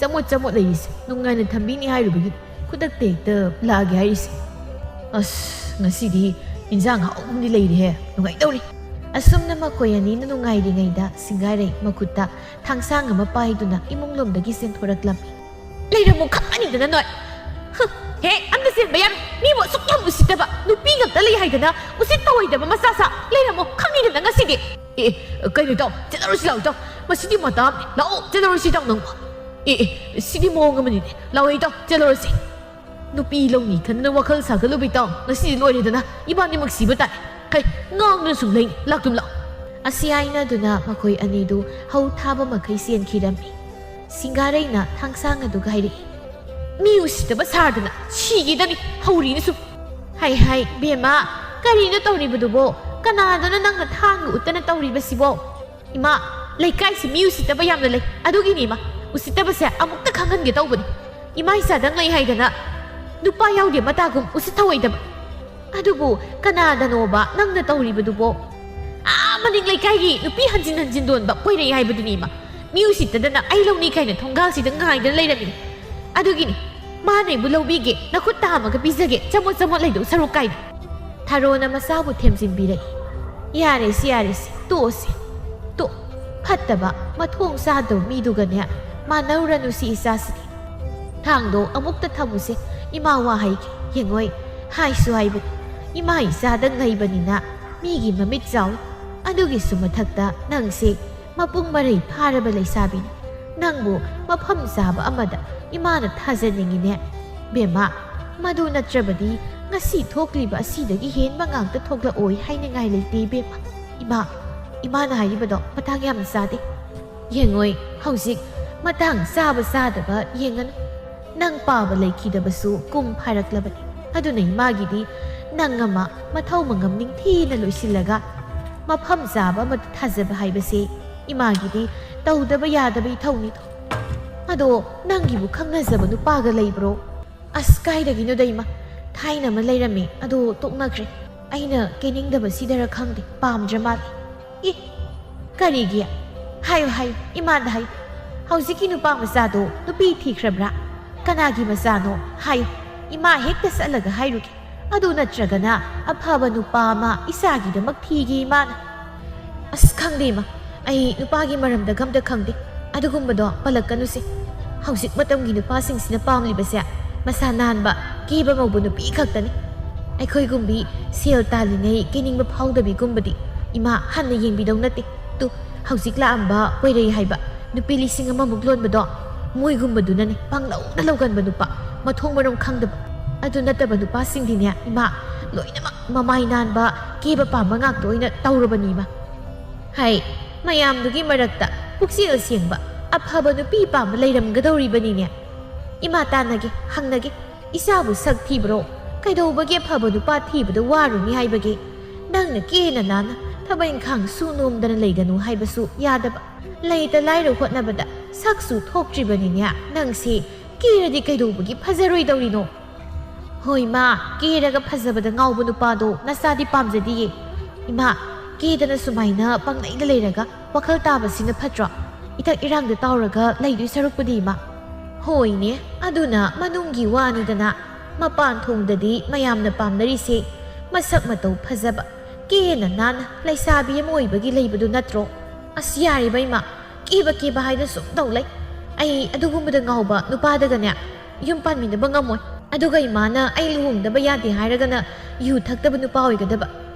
ꯆꯃꯣꯠ ꯆꯃꯣꯠ ꯂꯩꯔꯤꯁꯦ, ꯅꯨꯡꯉꯥꯏꯅ ꯊꯝꯕꯤꯅꯤ ꯍꯥꯏꯔꯨꯕꯒꯤ ꯈꯨꯗꯛꯇ ꯍꯦꯛꯇ ꯂꯥꯛꯑꯒꯦ ꯍꯥꯏꯔꯤꯁꯦ꯫ ꯑꯁ, ꯉꯁꯤꯗꯤ ꯏꯟꯖꯥꯡ ꯍꯥꯎꯕ ꯑꯃꯗꯤ ꯂꯩꯔꯦꯍꯦ, ꯅꯨꯡꯉꯥꯏꯗꯧꯔꯤ꯫ ꯑꯁꯨꯝꯅ ꯃꯈꯣꯏ ꯑꯅꯤꯅ ꯅꯨꯡꯉꯥꯏꯔꯤꯉꯩꯗ ꯁꯤꯡꯒꯥꯔꯩ ꯃꯈꯨꯠꯇ ꯊꯥꯡꯁꯥꯡ ꯑꯃ ꯄꯥꯏꯗꯨꯅ ꯏꯃꯨꯡꯂꯣꯝꯗꯒꯤ ꯆꯦꯟꯊꯣꯔꯛꯂꯝꯃꯤ꯫ "ꯂꯩꯔꯝꯃꯨ ꯈꯪꯒꯅꯤꯗꯅ ꯅꯣꯏ꯫ ꯍꯨꯝ, ꯍꯦ, ꯑꯝꯇ ꯆꯦꯟꯕ ꯌꯥꯔꯣꯏ꯫ ꯃꯤꯕꯨ ꯑꯁꯨꯛ ꯌꯥꯝ ꯎꯁꯤꯠꯇꯕ ꯅꯨꯄꯤ ꯉꯥꯛꯇ ꯂꯩ ꯍꯥꯏꯗꯅ ꯎꯁꯤꯠ ꯊꯑꯣꯏꯗꯕ ꯃꯆꯥ ꯁꯥ ꯂꯩꯔꯝꯃꯣ ꯈꯪꯉꯤꯗꯅ ꯉꯁꯤꯗꯤ꯫ ꯑꯦ, ꯑꯦ, ꯀꯩꯅꯣ ꯏꯇꯥꯎ, ꯆꯦꯜꯂꯔꯣꯏꯁꯤ ꯂꯥꯛꯑꯣ ꯏꯇꯥꯎ꯫ ꯃꯁꯤꯗꯤ ꯃꯇꯥꯝꯅꯤ꯫ ꯂꯥꯛꯑꯣ, ꯆꯦꯜꯂꯔꯣꯏꯁꯤ ꯏꯇꯥꯎ ꯅꯪꯕꯨ꯫ ꯑꯦ, ꯑꯦ, ꯁꯤꯗꯤ ꯃꯑꯣꯡ ꯑꯃꯅꯤꯅꯦ꯫ ꯂꯥꯛꯑꯣ ꯏꯇꯥꯎ, ꯆꯦꯜꯂꯔꯣꯏꯁꯤ꯫ ꯅꯨꯄꯤ ꯂꯧꯅꯤ ꯈꯟꯗꯅ ꯋꯥꯈꯜ ꯁꯥꯒꯠꯂꯨꯕ ꯏꯇꯥꯎ, ꯉꯁꯤꯗꯤ ꯂꯣꯏꯔꯦꯗꯅ꯫ ꯏꯕꯥꯅꯤꯃꯛ ꯁꯤꯕ ꯇꯥꯔꯦ꯫ ꯀꯩ, ꯉꯥꯡꯗꯨꯅ ꯁꯨꯝ ꯂꯩ꯫ ꯂꯥꯛꯇꯨꯝ ꯂꯥꯛꯑꯣ꯫ ꯑꯁꯤ ꯍꯥꯏꯅꯗꯨꯅ ꯃꯈꯣꯏ ꯑꯅꯤꯗꯨ ꯍꯧ ꯊꯥꯕ ꯃꯈꯩ ꯆꯦꯟꯈꯤꯔꯝꯃꯤ꯫ ꯁꯤꯡꯒꯥꯔꯩꯅ ꯊꯥꯡꯁꯥꯡ ꯑꯗꯨꯒ ꯍꯥꯏꯔꯛꯏ, "ꯃꯤ ꯎꯁꯤꯠꯇꯕ ꯁꯥꯗꯅ ꯁꯤꯒꯦꯗꯅꯤ ꯍꯧꯔꯤꯅꯁꯨ꯫ ꯍꯥꯏ ꯍꯥꯏ, ꯕꯦꯝꯃ, ꯀꯔꯤꯅꯣ ꯇꯧꯔꯤꯕꯗꯨꯕꯣ? ꯀꯅꯥꯗꯅꯣ ꯅꯪꯅ ꯊꯥꯡꯒ ꯎꯠꯇꯅ ꯇꯧꯔꯤꯕꯁꯤꯕꯣ? ꯏꯃꯥ, ꯂꯩꯀꯥꯏꯁꯤ ꯃꯤ ꯎꯁꯤꯠꯇꯕ ꯌꯥꯝꯅ ꯂꯩ꯫ ꯑꯗꯨꯒꯤꯅꯤ ꯏꯃꯥ, ꯎꯁꯤꯠꯇꯕꯁꯦ ꯑꯃꯨꯛꯇ ꯈꯪꯍꯟꯒꯦ ꯇꯧꯕꯅꯤ꯫ ꯏꯃꯥ ꯏꯆꯥꯗꯪ ꯂꯩ ꯍꯥꯏꯗꯅ ꯅꯨꯄꯥ ꯌꯥꯎꯗꯦ ꯃꯇꯥꯒꯨꯝ ꯎꯁꯤꯠ ꯊꯑꯣꯏꯗꯕ꯫ ꯑꯗꯨꯕꯨ ꯀꯅꯥꯗꯅꯣꯕ ꯅꯪꯅ ꯇꯧꯔꯤꯕꯗꯨꯕꯣ? ꯑꯥ ꯃꯅꯤꯡ ꯂꯩꯀꯥꯏꯒꯤ ꯅꯨꯄꯤ ꯍꯟꯖꯤꯟ ꯍꯟꯖꯤꯟ ꯗꯣꯟꯕ ꯀꯣꯏꯔꯛꯏ ꯍꯥꯏꯕꯗꯨꯅꯤ ꯏꯃꯥ꯫ ꯃꯤ ꯎꯁꯤꯠꯇꯗꯅ ꯑꯩ ꯂꯧꯅꯤ ꯀꯥꯏꯅ ꯊꯣꯡꯒꯥꯜꯁꯤꯗ ꯉꯥꯏꯗꯅ ꯂꯩꯔꯝꯃꯤꯅꯤ꯫ ꯑꯗꯨꯒꯤꯅꯤ ꯃꯥꯅ ꯑꯩꯕꯨ ꯂꯧꯕꯤꯒꯦ, ꯅꯈꯨꯠ ꯇꯥꯝꯃꯒ ꯄꯤꯖꯒꯦ, ꯆꯃꯣꯠ ꯆꯃꯣꯠ ꯂꯩꯗꯧ ꯁꯔꯨꯛ ꯀꯥꯏꯅ꯫ ꯊꯔꯣꯅ ꯃꯆꯥꯕꯨ ꯊꯦꯝꯖꯤꯟꯕꯤꯔꯛꯏ꯫ "ꯌꯥꯔꯦꯁꯤ, ꯌꯥꯔꯦꯁꯤ, ꯇꯣꯛꯑꯁꯤ꯫ ꯇꯣꯛ꯫ ꯐꯠꯇꯕ, ꯃꯊꯣꯡ ꯆꯥꯗꯕ ꯃꯤꯗꯨꯒꯅꯦ ꯃꯥꯟꯅꯔꯨꯔꯅꯨ ꯁꯤ ꯏꯆꯥꯁꯤꯗꯤ꯫ ꯊꯥꯡꯗꯣ ꯑꯃꯨꯛꯇ ꯊꯝꯃꯨꯁꯦ, ꯏꯃꯥ ꯋꯥ ꯍꯥꯏꯒꯦ꯫ ꯌꯦꯡꯉꯣꯏ, ꯍꯥꯏꯁꯨ ꯍꯥꯏꯕꯅꯤ, ꯏꯃꯥ ꯏꯆꯥꯗꯪ ꯂꯩꯕꯅꯤꯅ ꯃꯤꯒꯤ ꯃꯃꯤꯠ ꯆꯥꯎꯏ꯫ ꯑꯗꯨꯒꯤꯁꯨ ꯃꯊꯛꯇ ꯅꯪꯁꯦ ꯃꯄꯨꯡ ꯃꯔꯩ ꯐꯥꯔꯕ ꯂꯩꯁꯥꯕꯤꯅꯤ꯫ ꯅꯪꯕꯨ ꯃꯐꯝ ꯆꯥꯕ ꯑꯃꯗ ꯏꯃꯥꯅ ꯊꯥꯖꯅꯤꯡꯉꯤꯅꯦ꯫ ꯕꯦꯝꯃ, ꯃꯗꯨ ꯅꯠꯇ꯭ꯔꯕꯗꯤ ꯉꯁꯤ ꯊꯣꯛꯂꯤꯕ ꯑꯁꯤꯗꯒꯤ ꯍꯦꯟꯕ ꯉꯥꯛꯇ ꯊꯣꯛꯂꯛꯑꯣꯏ ꯍꯥꯏꯅꯤꯡꯉꯥꯏ ꯂꯩꯇꯦ ꯏꯕꯦꯝꯃ꯫ ꯏꯃꯥ, ꯏꯃꯥꯅ ꯍꯥꯏꯔꯤꯕꯗꯣ ꯃꯇꯥꯡ ꯌꯥꯝꯅ ꯆꯥꯗꯦ꯫ ꯌꯦꯡꯉꯣꯏ, ꯍꯧꯖꯤꯛ ꯃꯇꯥꯡ ꯆꯥꯕ ꯆꯥꯗꯕ ꯌꯦꯡꯒꯅꯨ꯫ ꯅꯪ ꯄꯥꯕ ꯂꯩꯈꯤꯗꯕꯁꯨ ꯀꯨꯝ ꯐꯥꯔꯛꯂꯕꯅꯤ꯫ ꯑꯗꯨꯅ ꯏꯃꯥꯒꯤꯗꯤ ꯅꯪ ꯑꯃ ꯃꯊꯧ ꯃꯉꯝ ꯅꯤꯡꯊꯤꯅ ꯂꯣꯏꯁꯤꯜꯂꯒ ꯃꯐꯝ ꯆꯥꯕ ꯑꯃꯗ ꯊꯥꯖꯕ ꯍꯥꯏꯕꯁꯦ ꯏꯃꯥꯒꯤꯗꯤ ꯇꯧꯗꯕ ꯌꯥꯗꯕ ꯏꯊꯧꯅꯤꯗꯣ꯫ ꯑꯗꯣ ꯅꯪꯒꯤꯕꯨ ꯈꯪꯅꯖꯕ ꯅꯨꯄꯥꯒ ꯂꯩꯕ꯭ꯔꯣ? ꯑꯁ, ꯀꯥꯏꯗꯒꯤꯅꯣꯗ ꯏꯃꯥ, ꯊꯥꯏꯅ ꯑꯃ ꯂꯩꯔꯝꯃꯤ, ꯑꯗꯣ ꯇꯣꯛꯅꯈ꯭ꯔꯦ꯫ ꯑꯩꯅ ꯀꯦꯅꯤꯡꯗꯕ ꯁꯤꯗꯔ ꯈꯪꯗꯦ, ꯄꯥꯝꯗ꯭ꯔ ꯃꯥꯜꯂꯦ꯫ ꯏ, ꯀꯔꯤꯒꯤ? ꯍꯥꯏꯌꯨ, ꯍꯥꯏꯌꯨ, ꯏꯃꯥꯗ ꯍꯥꯏꯌꯨ꯫ ꯍꯧꯖꯤꯛꯀꯤ ꯅꯨꯄꯥ ꯃꯆꯥꯗꯣ ꯅꯨꯄꯤ ꯊꯤꯈ꯭ꯔꯕ꯭ꯔꯥ? ꯀꯅꯥꯒꯤ ꯃꯆꯥꯅꯣ? ꯍꯥꯏꯌꯨ, ꯏꯃꯥ ꯍꯦꯛꯇ ꯆꯠꯂꯒ ꯍꯥꯏꯔꯨꯒꯦ꯫ ꯑꯗꯨ ꯅꯠꯇ꯭ꯔꯒꯅ ꯑꯐꯕ ꯅꯨꯄꯥ ꯑꯃ ꯏꯆꯥꯒꯤꯗꯃꯛ ꯊꯤꯒꯦ ꯏꯃꯥꯅ꯫ ꯑꯁ, ꯈꯪꯗꯦ ꯏꯃꯥ, ꯑꯩ ꯅꯨꯄꯥꯒꯤ ꯃꯔꯝꯗ ꯀꯝꯇ ꯈꯪꯗꯦ꯫ ꯑꯗꯨꯒꯨꯝꯕꯗꯣ ꯄꯜꯂꯛꯀꯅꯨꯁꯦ꯫ ꯍꯧꯖꯤꯛ ꯃꯇꯝꯒꯤ ꯅꯨꯄꯥꯁꯤꯡꯁꯤꯅ ꯄꯥꯝꯂꯤꯕꯁꯦ ꯃꯁꯥ ꯅꯥꯟꯕ, ꯀꯦꯕ ꯃꯧꯕ ꯅꯨꯄꯤ ꯈꯛꯇꯅꯤ꯫ ꯑꯩꯈꯣꯏꯒꯨꯝꯕꯤ ꯁꯦꯜ ꯇꯥꯜꯂꯤꯉꯩ ꯀꯦꯅꯤꯡꯕ ꯐꯥꯎꯗꯕꯤꯒꯨꯝꯕꯗꯤ ꯏꯃꯥ ꯍꯟꯅ ꯌꯦꯡꯕꯤꯗꯧ ꯅꯠꯇꯦ꯫ ꯇꯨ, ꯍꯧꯖꯤꯛ ꯂꯥꯛꯑꯝꯕ ꯄꯣꯏꯔꯩ ꯍꯥꯏꯕ ꯅꯨꯄꯤ ꯂꯤꯁꯤꯡ ꯑꯃꯃꯨꯛ ꯂꯣꯟꯕꯗꯣ, ꯃꯣꯏꯒꯨꯝꯕꯗꯨꯅꯅꯦ ꯄꯪꯂꯧꯗ ꯂꯧꯒꯟꯕ ꯅꯨꯄꯥ, ꯃꯊꯣꯡ ꯃꯔꯝ ꯈꯪꯗꯕ꯫ ꯑꯗꯨ ꯅꯠꯇꯕ ꯅꯨꯄꯥꯁꯤꯡꯗꯤꯅꯦ ꯏꯃꯥ, ꯂꯣꯏꯅꯃꯛ ꯃꯃꯥꯏ ꯅꯥꯟꯕ, ꯀꯦꯕ ꯄꯥꯝꯕ ꯉꯥꯛꯇ ꯑꯣꯏꯅ ꯇꯧꯔꯕꯅꯤ ꯏꯃꯥ꯫ ꯍꯥꯏ, ꯃꯌꯥꯝꯗꯨꯒꯤ ꯃꯔꯛꯇ ꯄꯨꯛꯆꯦꯜ ꯁꯦꯡꯕ, ꯑꯐꯕ ꯅꯨꯄꯤ ꯄꯥꯝꯕ ꯂꯩꯔꯝꯒꯗꯧꯔꯤꯕꯅꯤꯅꯦ꯫ ꯏꯃꯥ, ꯇꯥꯟꯅꯒꯦ, ꯍꯪꯅꯒꯦ, ꯏꯆꯥꯕꯨ ꯁꯛ ꯊꯤꯕ꯭ꯔꯣ? ꯀꯩꯗꯧꯕꯒꯤ ꯑꯐꯕ ꯅꯨꯄꯥ ꯊꯤꯕꯗ ꯋꯥꯔꯨꯅꯤ ꯍꯥꯏꯕꯒꯦ? ꯅꯪꯅ ꯀꯦꯅ ꯅꯥꯟꯅ ꯊꯕꯛ ꯏꯪꯈꯥꯡ ꯁꯨ ꯅꯣꯝꯗꯅ ꯂꯩꯒꯅꯨ ꯍꯥꯏꯕꯁꯨ ꯌꯥꯗꯕ꯫ ꯂꯩꯇ ꯂꯥꯏꯔ ꯍꯣꯠꯅꯕꯗ ꯁꯛꯁꯨ ꯊꯣꯛꯇ꯭ꯔꯤꯕꯅꯤꯅꯦ꯫ ꯅꯪꯁꯦ ꯀꯦꯔꯗꯤ ꯀꯩꯗꯧꯕꯒꯤ ꯐꯖꯔꯣꯏꯗꯧꯔꯤꯅꯣ? ꯍꯣꯏ ꯃꯥ, ꯀꯦꯔꯒ ꯐꯖꯕꯗ ꯉꯥꯎꯕ ꯅꯨꯄꯥꯗꯣ ꯅꯆꯥꯗꯤ ꯄꯥꯝꯖꯗꯤꯌꯦ꯫ ꯏꯃꯥ, ꯀꯦꯗꯅ ꯁꯨꯃꯥꯏꯅ ꯄꯪꯂꯩꯗ ꯂꯩꯔꯒ ꯋꯥꯈꯜ ꯇꯥꯕꯁꯤꯅ ꯐꯠꯇ꯭ꯔꯣ? ꯏꯊꯛ ꯏꯔꯥꯡꯗ ꯇꯥꯎꯔꯒ ꯂꯩꯗꯣꯏ ꯁꯔꯨꯛꯄꯨꯗꯤ ꯏꯃꯥ꯫ ꯍꯣꯏꯅꯦ, ꯑꯗꯨꯅ ꯃꯅꯨꯡꯒꯤ ꯋꯥꯅꯤꯗꯅ꯫ ꯃꯄꯥꯟ ꯊꯣꯡꯗꯗꯤ ꯃꯌꯥꯝꯅ ꯄꯥꯝꯅꯔꯤꯁꯦ ꯃꯁꯛ ꯃꯇꯧ ꯐꯖꯕ, ꯀꯦꯅ ꯅꯥꯟꯅ ꯂꯩꯁꯥꯕꯤ ꯑꯃ ꯑꯣꯏꯕꯒꯤ ꯂꯩꯕꯗꯨ ꯅꯠꯇ꯭ꯔꯣ? ꯑꯁ, ꯌꯥꯔꯦꯕ ꯏꯃꯥ, ꯀꯦꯕ ꯀꯦꯕ ꯍꯥꯏꯅ ꯁꯨꯝ ꯇꯧ ꯂꯩ꯫ ꯑꯩ ꯑꯗꯨꯒꯨꯝꯕꯗ ꯉꯥꯎꯕ ꯅꯨꯄꯥꯗꯒꯅꯦ ꯌꯨꯝ ꯄꯥꯟꯃꯤꯟꯅꯕ ꯉꯝꯃꯣꯏ꯫ ꯑꯗꯨꯒ ꯏꯃꯥꯅ ꯑꯩ ꯂꯨꯍꯣꯡꯗꯕ ꯌꯥꯗꯦ ꯍꯥꯏꯔꯒꯅ ꯌꯨ ꯊꯛꯇꯕ ꯅꯨꯄꯥ ꯑꯣꯏꯒꯗꯕ꯫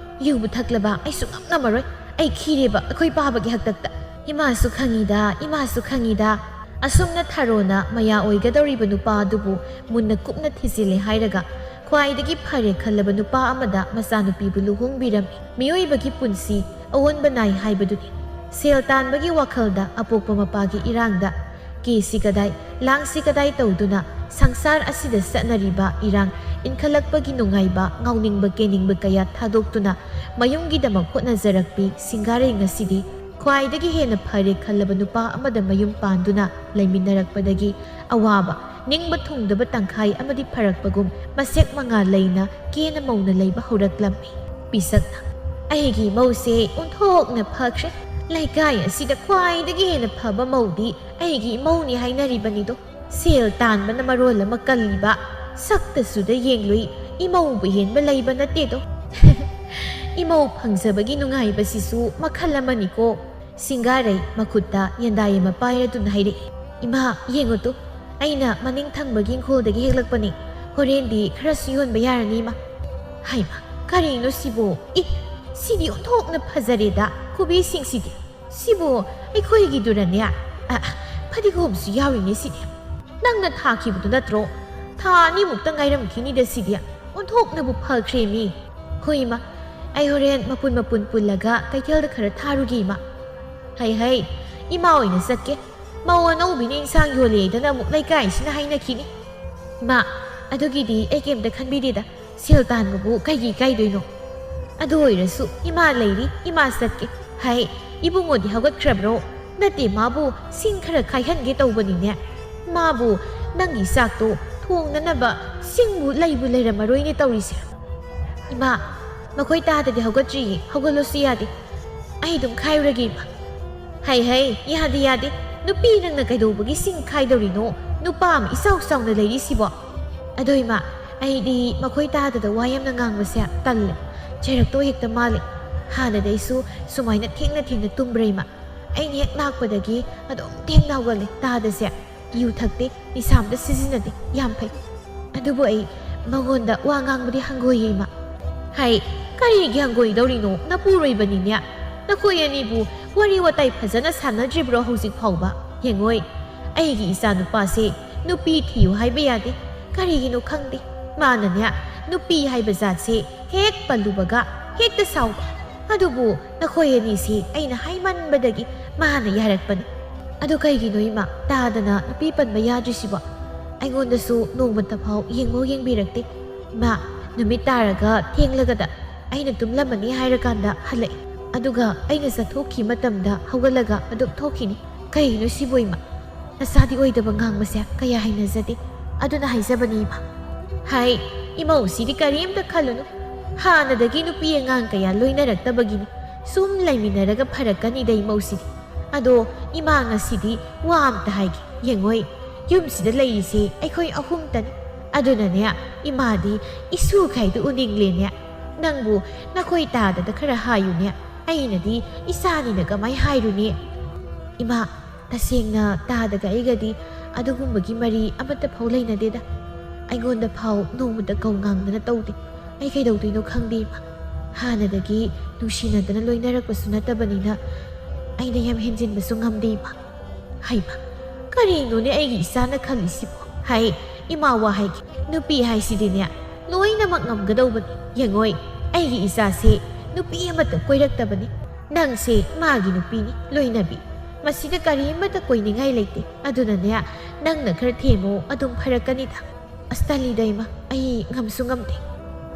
ꯌꯨꯕꯨ ꯊꯛꯂꯕ ꯑꯩ ꯁꯨꯡꯉꯝ ꯉꯝꯃꯔꯣꯏ꯫ ꯑꯩ ꯈꯤꯔꯦꯕ ꯑꯩꯈꯣꯏ ꯄꯥꯕꯒꯤ ꯍꯥꯛꯇꯛꯇ꯫ ꯏꯃꯥꯁꯨ ꯈꯪꯉꯤꯗ, ꯏꯃꯥꯁꯨ ꯈꯪꯉꯤꯗ꯫ ꯑꯁꯨꯝꯅ ꯊꯔꯣꯅ ꯃꯌꯥ ꯑꯣꯏꯒꯗꯧꯔꯤꯕ ꯅꯨꯄꯥ ꯑꯗꯨꯕꯨ ꯃꯨꯟꯅ ꯀꯨꯞꯅ ꯊꯤꯖꯤꯜꯂꯦ ꯍꯥꯏꯔꯒ ꯈ꯭ꯋꯥꯏꯗꯒꯤ ꯐꯔꯦ ꯈꯜꯂꯕ ꯅꯨꯄꯥ ꯑꯃꯗ ꯃꯆꯥꯅꯨꯄꯤꯕꯨ ꯂꯨꯍꯣꯡꯕꯤꯔꯝꯃꯤ꯫ ꯃꯤꯑꯣꯏꯕꯒꯤ ꯄꯨꯟꯁꯤ ꯑꯑꯣꯟꯕ ꯅꯥꯏ ꯍꯥꯏꯕꯗꯨꯅꯤ꯫ ꯁꯦꯜ ꯇꯥꯟꯕꯒꯤ ꯋꯥꯈꯜꯗ ꯑꯄꯣꯛꯄ ꯃꯄꯥꯒꯤ ꯏꯔꯥꯡꯗ ꯀꯦꯁꯤ ꯀꯗꯥꯏ, ꯂꯥꯡꯁꯤ ꯀꯗꯥꯏ ꯇꯧꯗꯨꯅ ꯁꯪꯁꯥꯔ ꯑꯁꯤꯗ ꯆꯠꯅꯔꯤꯕ ꯏꯔꯥꯡ ꯏꯟꯈꯠꯂꯛꯄꯒꯤ ꯅꯨꯡꯉꯥꯏꯕ, ꯉꯥꯎꯅꯤꯡꯕ ꯀꯦꯅꯤꯡꯕ ꯀꯌꯥ ꯊꯥꯗꯣꯛꯇꯨꯅ ꯃꯌꯨꯝꯒꯤꯗꯃꯛ ꯍꯣꯠꯅꯖꯔꯛꯄꯤ ꯁꯤꯡꯒꯥꯔꯩ ꯉꯁꯤꯗꯤ ꯈ꯭ꯋꯥꯏꯗꯒꯤ ꯍꯦꯟꯅ ꯐꯔꯦ ꯈꯜꯂꯕ ꯅꯨꯄꯥ ꯑꯃꯗ ꯃꯌꯨꯝ ꯄꯥꯟꯗꯨꯅ ꯂꯩꯃꯤꯟꯅꯔꯛꯄꯗꯒꯤ ꯑꯋꯥꯕ ꯅꯤꯡꯕ ꯊꯨꯡꯗꯕ ꯇꯪꯈꯥꯏ ꯑꯃꯗꯤ ꯐꯔꯛꯄꯒꯨꯝ ꯃꯁꯦꯛ ꯃꯉꯥ ꯂꯩꯅ ꯀꯦꯅ ꯃꯧꯅ ꯂꯩꯕ ꯍꯧꯔꯛꯂꯝꯃꯤ꯫ ꯄꯤꯁꯛꯅ, "ꯑꯩꯒꯤ ꯃꯧꯁꯦ ꯑꯣꯟꯊꯣꯛꯅ ꯐꯈ꯭ꯔꯦ꯫ ꯂꯩꯀꯥꯏ ꯑꯁꯤꯗ ꯈ꯭ꯋꯥꯏꯗꯒꯤ ꯍꯦꯟꯅ ꯐꯕ ꯃꯧꯗꯤ ꯑꯩꯒꯤ ꯏꯃꯧꯅꯤ ꯍꯥꯏꯅꯔꯤꯕꯅꯤꯗꯣ꯫ ꯁꯦꯜ ꯇꯥꯟꯕꯅ ꯃꯔꯣꯜ ꯑꯃ ꯀꯜꯂꯤꯕ, ꯁꯛꯇꯁꯨꯗ ꯌꯦꯡꯂꯨꯏ, ꯏꯃꯧꯕꯨ ꯍꯦꯟꯕ ꯂꯩꯕ ꯅꯠꯇꯦꯗꯣ꯫" ꯏꯃꯧ ꯐꯪꯖꯕꯒꯤ ꯅꯨꯡꯉꯥꯏꯕꯁꯤꯁꯨ ꯃꯈꯜ ꯑꯃꯅꯤꯀꯣ꯫ ꯁꯤꯡꯒꯥꯔꯩ ꯃꯈꯨꯠꯇ ꯌꯦꯟꯗꯥꯏ ꯑꯃ ꯄꯥꯏꯔꯗꯨꯅ ꯍꯥꯏꯔꯛꯏ, "ꯏꯃꯥ, ꯌꯦꯡꯉꯨ ꯇꯨ, ꯑꯩꯅ ꯃꯅꯤꯡ ꯊꯪꯕꯒꯤ ꯏꯪꯈꯣꯜꯗꯒꯤ ꯍꯦꯛꯂꯛꯄꯅꯤ꯫ ꯍꯣꯔꯦꯟꯗꯤ ꯈꯔꯁꯨ ꯌꯣꯟꯕ ꯌꯥꯔꯅꯤ, ꯏꯃꯥ꯫ ꯍꯩꯃꯥ, ꯀꯔꯤꯅꯣ ꯁꯤꯕꯨ? ꯏ, ꯁꯤꯗꯤ ꯑꯣꯟꯊꯣꯛꯅ ꯐꯖꯔꯦꯗ, ꯀꯣꯕꯤꯁꯤꯡꯁꯤꯗꯤ꯫ ꯁꯤꯕꯨ ꯑꯩꯈꯣꯏꯒꯤꯗꯨꯔꯅꯦ? ꯑ, ꯐꯗꯤꯒꯣꯝꯁꯨ ꯌꯥꯎꯔꯤꯅꯦ ꯁꯤꯗꯤ꯫ ꯅꯪꯅ ꯊꯥꯈꯤꯕꯗꯨ ꯅꯠꯇ꯭ꯔꯣ? ꯊꯥ ꯑꯅꯤꯃꯨꯛꯇ ꯉꯥꯏꯔꯝꯈꯤꯅꯤꯗ ꯁꯤꯗꯤ꯫ ꯑꯣꯟꯊꯣꯛꯅꯕꯨ ꯐꯈ꯭ꯔꯦ ꯃꯤ꯫ ꯍꯣꯏ, ꯏꯃꯥ, ꯑꯩ ꯍꯣꯔꯦꯟ ꯃꯄꯨꯟ ꯃꯄꯨꯟ ꯄꯨꯜꯂꯒ ꯀꯩꯊꯦꯜꯗ ꯈꯔ ꯊꯥꯔꯨꯒꯦ, ꯏꯃꯥ꯫ ꯍꯩ ꯍꯩ, ꯏꯃꯥ ꯑꯣꯏꯅ ꯆꯠꯀꯦ꯫ ꯃꯧ ꯑꯅꯧꯕꯤꯅ ꯏꯟꯁꯥꯡ ꯌꯣꯜꯂꯦꯗꯅ ꯑꯃꯨꯛ ꯂꯩꯀꯥꯏꯁꯤꯅ ꯍꯥꯏꯅꯈꯤꯅꯤ꯫ ꯏꯃꯥ, ꯑꯗꯨꯒꯤꯗꯤ ꯑꯩ ꯀꯩꯝꯇ ꯈꯟꯕꯤꯗꯦꯗ꯫ ꯁꯦꯜ ꯇꯥꯟꯕꯕꯨ ꯀꯩꯒꯤ ꯏꯀꯥꯏꯗꯣꯏꯅꯣ? ꯑꯗꯨ ꯑꯣꯏꯔꯁꯨ ꯏꯃꯥ ꯂꯩꯔꯤ, ꯏꯃꯥ ꯆꯠꯀꯦ꯫ ꯍꯥꯏ, ꯏꯕꯨꯡꯉꯣꯗꯤ ꯍꯧꯒꯠꯈ꯭ꯔꯕ꯭ꯔꯣ? ꯅꯠꯇꯦ, ꯃꯥꯕꯨ ꯁꯤꯡ ꯈꯔ ꯈꯥꯏꯍꯟꯒꯦ ꯇꯧꯕꯅꯤꯅꯦ꯫ ꯃꯥꯕꯨ ꯅꯪꯒꯤ ꯆꯥꯛꯇꯣ ꯊꯣꯡꯅꯅꯕ ꯁꯤꯡꯕꯨ ꯂꯩꯕꯨ ꯂꯩꯔꯝꯃꯔꯣꯏꯅꯦ ꯇꯧꯔꯤꯁꯦ꯫ ꯏꯃꯥ, ꯃꯈꯣꯏ ꯇꯥꯗꯗꯤ ꯍꯧꯒꯠꯇ꯭ꯔꯤꯌꯦ, ꯍꯧꯒꯠꯂꯣꯁꯨ ꯌꯥꯗꯦ꯫ ꯑꯩ ꯑꯗꯨꯝ ꯈꯥꯏꯔꯨꯔꯒꯦ, ꯏꯃꯥ꯫ ꯍꯩ ꯍꯩ, ꯌꯥꯗꯦ ꯌꯥꯗꯦ, ꯅꯨꯄꯤ ꯅꯪꯅ ꯀꯩꯗꯧꯕꯒꯤ ꯁꯤꯡ ꯈꯥꯏꯗꯧꯔꯤꯅꯣ? ꯅꯨꯄꯥ ꯑꯃ ꯏꯆꯥꯎ ꯆꯥꯎꯅ ꯂꯩꯔꯤꯁꯤꯕꯣ꯫ ꯑꯗꯣ ꯏꯃꯥ, ꯑꯩꯗꯤ ꯃꯈꯣꯏ ꯇꯥꯗꯗ ꯋꯥ ꯌꯥꯝꯅ ꯉꯥꯡꯕꯁꯦ ꯇꯜꯂꯦ꯫ ꯆꯩꯔꯛꯇꯧ ꯍꯦꯛꯇ ꯃꯥꯜꯂꯦ꯫ ꯍꯥꯟꯅꯗꯩꯁꯨ ꯁꯨꯃꯥꯏꯅ ꯊꯦꯡꯅ ꯊꯦꯡꯅ ꯇꯨꯝꯕ꯭ꯔꯥ, ꯏꯃꯥ? ꯑꯩꯅ ꯍꯦꯛ ꯂꯥꯛꯄꯗꯒꯤ ꯑꯗꯨꯝ ꯊꯦꯡꯅ ꯍꯧꯒꯠꯂꯦ ꯇꯥꯗꯁꯦ꯫ ꯌꯨ ꯊꯛꯇꯦ, ꯅꯤꯁꯥ ꯑꯝꯇ ꯁꯤꯖꯤꯟꯅꯗꯦ, ꯌꯥꯝ ꯐꯩ꯫ ꯑꯗꯨꯕꯨ ꯑꯩ ꯃꯉꯣꯟꯗ ꯋꯥ ꯉꯥꯡꯕꯗꯤ ꯍꯪꯒꯣꯏꯌꯦ, ꯏꯃꯥ꯫ ꯍꯥꯏ, ꯀꯔꯤꯒꯤ ꯍꯪꯒꯣꯏꯗꯧꯔꯤꯅꯣ? ꯅꯄꯨꯔꯣꯏꯕꯅꯤꯅꯦ꯫ ꯅꯈꯣꯏ ꯑꯅꯤꯕꯨ ꯋꯥꯔꯤ ꯋꯥꯇꯥꯏ ꯐꯖꯅ ꯁꯥꯟꯅꯗ꯭ꯔꯤꯕ꯭ꯔꯣ ꯍꯧꯖꯤꯛ ꯐꯥꯎꯕ? ꯌꯦꯡꯉꯣꯏ, ꯑꯩꯒꯤ ꯏꯆꯥ ꯅꯨꯄꯥꯁꯦ ꯅꯨꯄꯤ ꯊꯤꯌꯨ ꯍꯥꯏꯕ ꯌꯥꯗꯦ꯫ ꯀꯔꯤꯒꯤꯅꯣ ꯈꯪꯗꯦ, ꯃꯥꯅꯅꯦ ꯅꯨꯄꯤ ꯍꯥꯏꯕ ꯖꯥꯠꯁꯦ ꯍꯦꯛ ꯄꯜꯂꯨꯕꯒ ꯍꯦꯛꯇ ꯁꯥꯎꯕ꯫ ꯑꯗꯨꯕꯨ ꯅꯈꯣꯏ ꯑꯅꯤꯁꯤ ꯑꯩꯅ ꯍꯥꯏꯃꯟꯕꯗꯒꯤ ꯃꯥꯅ ꯌꯥꯔꯛꯄꯅꯤ꯫ ꯑꯗꯨ ꯀꯩꯒꯤꯅꯣ ꯏꯃꯥ, ꯇꯥꯗꯅ ꯅꯨꯄꯤ ꯄꯟꯕ ꯌꯥꯗ꯭ꯔꯤꯁꯤꯕꯣ? ꯑꯩꯉꯣꯟꯗꯁꯨ ꯅꯣꯡꯃꯇ ꯐꯥꯎ ꯌꯦꯡꯕꯧ ꯌꯦꯡꯕꯤꯔꯛꯇꯦ꯫ ꯏꯃꯥ, ꯅꯨꯃꯤꯠ ꯇꯥꯔꯒ ꯊꯦꯡꯂꯒꯗ ꯑꯩꯅ ꯇꯨꯝꯂꯝꯃꯅꯤ ꯍꯥꯏꯔꯀꯥꯟꯗ ꯍꯜꯂꯛꯏ꯫ ꯑꯗꯨꯒ ꯑꯩꯅ ꯆꯠꯊꯣꯛꯈꯤ ꯃꯇꯝꯗ ꯍꯧꯒꯠꯂꯒ ꯑꯗꯨꯝ ꯊꯣꯛꯈꯤꯅꯤ꯫ ꯀꯩꯅꯣ ꯁꯤꯕꯨ ꯏꯃꯥ? ꯅꯆꯥꯗꯤ ꯑꯣꯏꯗꯕ ꯉꯥꯡꯕꯁꯦ ꯀꯌꯥ ꯍꯩꯅꯖꯗꯦ꯫ ꯑꯗꯨꯅ ꯍꯥꯏꯖꯕꯅꯤ ꯏꯃꯥ꯫ ꯍꯥꯏ, ꯏꯃꯧꯁꯤꯗꯤ ꯀꯔꯤꯝꯇ ꯈꯜꯂꯨꯅꯨ꯫ ꯍꯥꯟꯅꯗꯒꯤ ꯅꯨꯄꯤ ꯑꯉꯥꯡ ꯀꯌꯥ ꯂꯣꯏꯅꯔꯛꯇꯕꯒꯤꯅꯤ꯫ ꯁꯨꯝ ꯂꯩꯃꯤꯟꯅꯔꯒ ꯐꯔꯛꯀꯅꯤꯗ ꯏꯃꯧꯁꯤꯗꯤ꯫ ꯑꯗꯣ ꯏꯃꯥ ꯉꯁꯤꯗꯤ ꯋꯥ ꯑꯝꯇ ꯍꯥꯏꯒꯦ꯫ ꯌꯦꯡꯉꯣꯏ, ꯌꯨꯝꯁꯤꯗ ꯂꯩꯔꯤꯁꯦ ꯑꯩꯈꯣꯏ ꯑꯍꯨꯝꯇꯅꯤ꯫ ꯑꯗꯨꯅꯅꯦ ꯏꯃꯥꯗꯤ ꯏꯁꯨ ꯈꯥꯏꯗꯨ ꯎꯅꯤꯡꯂꯦꯅꯦ꯫ ꯅꯪꯕꯨ ꯅꯈꯣꯏ ꯇꯥꯗꯗ ꯈꯔ ꯍꯥꯏꯌꯨꯅꯦ꯫ ꯑꯩꯅꯗꯤ ꯏꯆꯥꯅꯤꯅ ꯀꯃꯥꯏ ꯍꯥꯏꯔꯨꯅꯤ? ꯏꯃꯥ, ꯇꯁꯦꯡꯅ ꯇꯥꯗꯒ ꯑꯩꯒꯗꯤ ꯑꯗꯨꯒꯨꯝꯕꯒꯤ ꯃꯔꯤ ꯑꯃꯠꯇ ꯐꯥꯎ ꯂꯩꯅꯗꯦꯗ꯫ ꯑꯩꯉꯣꯟꯗ ꯐꯥꯎ ꯅꯣꯡꯃꯇ ꯀꯧ ꯉꯥꯡꯗꯅ ꯇꯧꯗꯦ꯫ ꯑꯩ ꯀꯩꯗꯧꯗꯣꯏꯅꯣ ꯈꯪꯗꯦ, ꯏꯃꯥ꯫ ꯍꯥꯟꯅꯗꯒꯤ ꯅꯨꯡꯁꯤꯅꯗꯅ ꯂꯣꯏꯅꯔꯛꯄꯁꯨ ꯅꯠꯇꯕꯅꯤꯅ ꯑꯩꯅ ꯌꯥꯝ ꯍꯦꯟꯖꯤꯟꯕꯁꯨ ꯉꯝꯗꯦ, ꯏꯃꯥ꯫ ꯍꯩꯃꯥ, ꯀꯔꯤꯅꯣꯅꯦ ꯑꯩꯒꯤ ꯏꯆꯥꯅ ꯈꯜꯂꯤꯁꯤꯕꯣ? ꯍꯥꯏ, ꯏꯃꯥ, ꯋꯥ ꯍꯥꯏꯒꯦ꯫ ꯅꯨꯄꯤ ꯍꯥꯏꯁꯤꯗꯤꯅꯦ, ꯂꯣꯏꯅꯃꯛ ꯉꯝꯒꯗꯧꯕꯅꯤ꯫ ꯌꯦꯡꯉꯣꯏ, ꯑꯩꯒꯤ ꯏꯆꯥꯁꯦ ꯅꯨꯄꯤ ꯑꯃꯠꯇ ꯀꯣꯏꯔꯛꯇꯕꯅꯤ꯫ ꯅꯪꯁꯦ ꯃꯥꯒꯤ ꯅꯨꯄꯤꯅꯤ, ꯂꯣꯏꯅꯕꯤ꯫ ꯃꯁꯤꯗ ꯀꯔꯤꯃꯠꯇ ꯀꯣꯏꯅꯤꯡꯉꯥꯏ ꯂꯩꯇꯦ꯫ ꯑꯗꯨꯅꯅꯦ, ꯅꯪꯅ ꯈꯔ ꯊꯦꯝꯃꯣ, ꯑꯗꯨꯝ ꯐꯔꯛꯀꯅꯤꯗ꯫ ꯑꯁ, ꯇꯜꯂꯤꯗ, ꯏꯃꯥ, ꯑꯩ ꯉꯝꯁꯨ ꯉꯝꯗꯦ꯫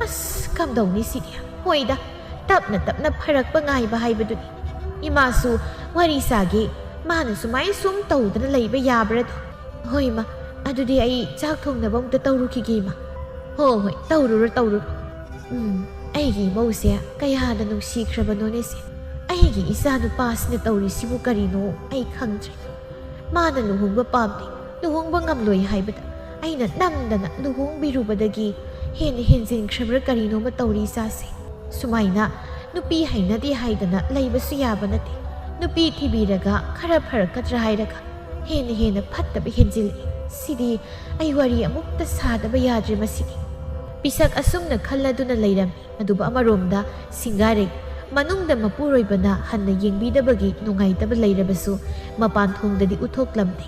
ꯑꯁ, ꯀꯝꯗꯧꯅꯤ ꯁꯤꯗꯤ? ꯍꯣꯏꯗ, ꯇꯞꯅ ꯇꯞꯅ ꯐꯔꯛꯄ ꯉꯥꯏꯕ ꯍꯥꯏꯕꯗꯨꯅꯤ꯫ ꯏꯃꯥꯁꯨ ꯋꯥꯔꯤ ꯁꯥꯒꯦ, ꯃꯥꯅ ꯁꯨꯃꯥꯏ ꯁꯨꯝ ꯇꯧꯗꯅ ꯂꯩꯕ ꯌꯥꯕ꯭ꯔꯥꯗꯣ? ꯍꯣꯏ, ꯏꯃꯥ, ꯑꯗꯨꯗꯤ ꯑꯩ ꯆꯥꯛ ꯊꯣꯡꯅꯕ ꯑꯃꯨꯛꯇ ꯇꯧꯔꯨꯈꯤꯒꯦ, ꯏꯃꯥ꯫ ꯍꯣ ꯍꯣꯏ, ꯇꯧꯔꯨꯔꯣ, ꯇꯧꯔꯨꯔꯣ꯫ ꯎꯝ, ꯑꯩꯒꯤ ꯏꯃꯧꯁꯦ ꯀꯌꯥꯗ ꯅꯨꯡꯁꯤꯈ꯭ꯔꯕꯅꯣꯅꯦ ꯁꯦ꯫ ꯑꯩꯒꯤ ꯏꯆꯥ ꯅꯨꯄꯥꯁꯤꯅ ꯇꯧꯔꯤꯁꯤꯕꯨ ꯀꯔꯤꯅꯣ ꯑꯩ ꯈꯪꯗ꯭ꯔꯦ꯫ ꯃꯥꯅ ꯂꯨꯍꯣꯡꯕ ꯄꯥꯝꯗꯦ, ꯂꯨꯍꯣꯡꯕ ꯉꯝꯂꯣꯏ ꯍꯥꯏꯕꯗ ꯑꯩꯅ ꯅꯝꯗꯅ ꯂꯨꯍꯣꯡꯕꯤꯔꯨꯕꯗꯒꯤ ꯍꯦꯟꯅ ꯍꯦꯟꯖꯤꯟꯈ꯭ꯔꯕ꯭ꯔꯥ ꯀꯔꯤꯅꯣꯃ ꯇꯧꯔꯤ ꯏꯆꯥꯁꯦ꯫ ꯁꯨꯃꯥꯏꯅ ꯅꯨꯄꯤ ꯍꯩꯅꯗꯦ ꯍꯥꯏꯗꯅ ꯂꯩꯕꯁꯨ ꯌꯥꯕ ꯅꯠꯇꯦ꯫ ꯅꯨꯄꯤ ꯊꯤꯕꯤꯔꯒ ꯈꯔ ꯐꯔꯛꯀꯗ꯭ꯔꯥ ꯍꯥꯏꯔꯒ ꯍꯦꯟꯅ ꯍꯦꯟꯅ ꯐꯠꯇꯕ ꯍꯦꯟꯖꯤꯜꯂꯛꯏ꯫ ꯁꯤꯗꯤ ꯑꯩ ꯋꯥꯔꯤ ꯑꯃꯨꯛꯇ ꯁꯥꯗꯕ ꯌꯥꯗ꯭ꯔꯦ ꯃꯁꯤꯗꯤ꯫ ꯄꯤꯁꯛ ꯑꯁꯨꯝꯅ ꯈꯜꯂꯗꯨꯅ ꯂꯩꯔꯝꯃꯤ꯫ ꯑꯗꯨꯕꯨ ꯑꯃꯔꯣꯝꯗ ꯁꯤꯡꯒꯥꯔꯩ, ꯃꯅꯨꯡꯗ ꯃꯄꯨꯔꯣꯏꯕꯅ ꯍꯟꯅ ꯌꯦꯡꯕꯤꯗꯕꯒꯤ ꯅꯨꯡꯉꯥꯏꯇꯕ ꯂꯩꯔꯕꯁꯨ ꯃꯄꯥꯟ ꯊꯣꯡꯗꯗꯤ ꯎꯠꯊꯣꯛꯂꯝꯗꯦ꯫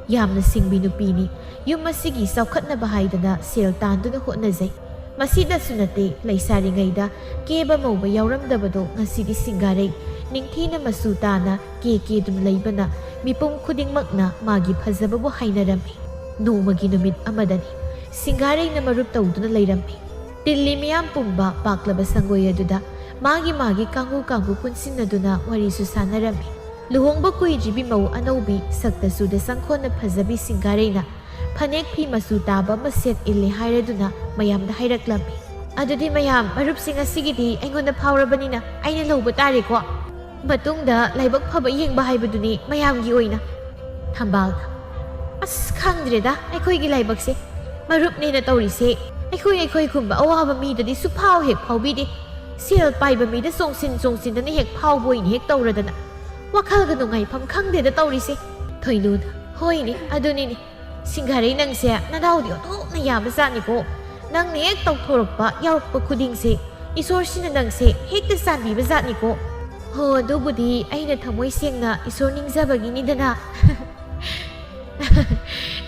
ꯌꯥꯝꯅ ꯁꯤꯡꯕꯤ ꯅꯨꯄꯤꯅꯤ꯫ ꯌꯨꯝ ꯑꯁꯤꯒꯤ ꯆꯥꯎꯈꯠꯅꯕ ꯍꯥꯏꯗꯅ ꯁꯦꯜ ꯇꯥꯟꯗꯨꯅ ꯍꯣꯠꯅꯖꯩ꯫ ꯃꯁꯤꯗꯁꯨ ꯅꯠꯇꯦ, ꯂꯩꯁꯥꯔꯤꯉꯩꯗ ꯀꯦꯕ ꯃꯧꯕ ꯌꯥꯎꯔꯝꯗꯕꯗꯣ ꯉꯁꯤꯗꯤ ꯁꯤꯡꯒꯥꯔꯩ ꯅꯤꯡꯊꯤꯅ ꯃꯆꯨ ꯇꯥꯅ ꯀꯦ ꯀꯦꯗꯨꯅ ꯂꯩꯕꯅ ꯃꯤꯄꯨꯝ ꯈꯨꯗꯤꯡꯃꯛꯅ ꯃꯥꯒꯤ ꯐꯖꯕꯕꯨ ꯍꯥꯏꯅꯔꯝꯃꯤ꯫ ꯅꯣꯡꯃꯒꯤ ꯅꯨꯃꯤꯠ ꯑꯃꯗꯅꯤ ꯁꯤꯡꯒꯥꯔꯩꯅ ꯃꯔꯨꯞ ꯇꯧꯗꯨꯅ ꯂꯩꯔꯝꯃꯤ꯫ ꯇꯤꯜꯂꯤ ꯃꯤꯌꯥꯝ ꯄꯨꯝꯕ ꯄꯥꯛꯂꯕ ꯁꯪꯒꯣꯏ ꯑꯗꯨꯗ ꯃꯥꯒꯤ ꯃꯥꯒꯤ ꯀꯥꯡꯕꯨ ꯀꯥꯡꯕꯨ ꯄꯨꯟꯁꯤꯟꯅꯗꯨꯅ ꯋꯥꯔꯤꯁꯨ ꯁꯥꯟꯅꯔꯝꯃꯤ꯫ ꯂꯨꯍꯣꯡꯕ ꯀꯨꯏꯗ꯭ꯔꯤꯕꯤ ꯃꯧ ꯑꯅꯧꯕꯤ ꯁꯛꯇ ꯆꯨꯗ ꯆꯪꯈꯣꯟꯅ ꯐꯖꯕꯤ ꯁꯤꯡꯒꯥꯔꯩꯅ ꯐꯅꯦꯛ ꯐꯤ ꯃꯆꯨ ꯇꯥꯕ ꯑꯃ ꯁꯦꯠ ꯏꯜꯂꯦ ꯍꯥꯏꯔꯗꯨꯅ ꯃꯌꯥꯝꯗ ꯍꯥꯏꯔꯛꯂꯝꯃꯤ꯫ "ꯑꯗꯨꯗꯤ ꯃꯌꯥꯝ, ꯃꯔꯨꯞꯁꯤꯡ ꯑꯁꯤꯒꯤꯗꯤ ꯑꯩꯉꯣꯟꯗ ꯐꯥꯎꯔꯕꯅꯤꯅ ꯑꯩꯅ ꯂꯧꯕ ꯇꯥꯔꯦꯀꯣ? ꯃꯇꯨꯡꯗ ꯂꯥꯏꯕꯛ ꯐꯕ ꯌꯦꯡꯕ ꯍꯥꯏꯕꯗꯨꯅꯤ ꯃꯌꯥꯝꯒꯤ ꯑꯣꯏꯅ꯫" ꯊꯝꯕꯥꯜꯅ, "ꯑꯁ, ꯈꯪꯗ꯭ꯔꯦꯗ, ꯑꯩꯈꯣꯏꯒꯤ ꯂꯥꯏꯕꯛꯁꯦ꯫ ꯃꯔꯨꯞꯅꯦꯅ ꯇꯧꯔꯤꯁꯦ ꯑꯩꯈꯣꯏ ꯑꯩꯈꯣꯏꯒꯨꯝꯕ ꯑꯋꯥꯕ ꯃꯤꯗꯗꯤ ꯁꯨꯐꯥꯎ ꯍꯦꯛ ꯐꯥꯎꯕꯤꯗꯦ꯫ ꯁꯦꯜ ꯄꯥꯏꯕ ꯃꯤꯗ ꯆꯣꯡꯁꯤꯟ ꯆꯣꯡꯁꯤꯟꯗꯅ ꯍꯦꯛ ꯐꯥꯎꯕ ꯑꯣꯏꯅ ꯍꯦꯛ ꯇꯧꯔꯗꯅ꯫ ꯋꯥꯈꯜꯒ ꯅꯨꯡꯉꯥꯏꯐꯝ ꯈꯪꯗꯦꯗ ꯇꯧꯔꯤꯁꯦ꯫" ꯊꯣꯏꯅꯨꯅ, "ꯍꯣꯏꯅꯦ, ꯑꯗꯨꯅꯤꯅꯦ꯫ ꯁꯤꯡꯒꯥꯔꯩ, ꯅꯪꯁꯦ ꯅꯗꯥꯎꯗꯤ ꯑꯣꯟꯊꯣꯛꯅ ꯌꯥꯕ ꯖꯥꯠꯅꯤꯀꯣ꯫ ꯅꯪꯅ ꯍꯦꯛ ꯇꯧꯊꯣꯔꯛꯄ ꯌꯥꯎꯔꯛꯄ ꯈꯨꯗꯤꯡꯁꯦ ꯏꯁꯣꯔꯁꯤꯅ ꯅꯪꯁꯦ ꯍꯦꯛꯇ ꯆꯥꯟꯕꯤꯕ ꯖꯥꯠꯅꯤꯀꯣ꯫ ꯍꯣ, ꯑꯗꯨꯕꯨꯗꯤ ꯑꯩꯅ ꯊꯃꯣꯏ ꯁꯦꯡꯅ ꯏꯁꯣꯔ ꯅꯤꯡꯖꯕꯒꯤꯅꯤꯗꯅ꯫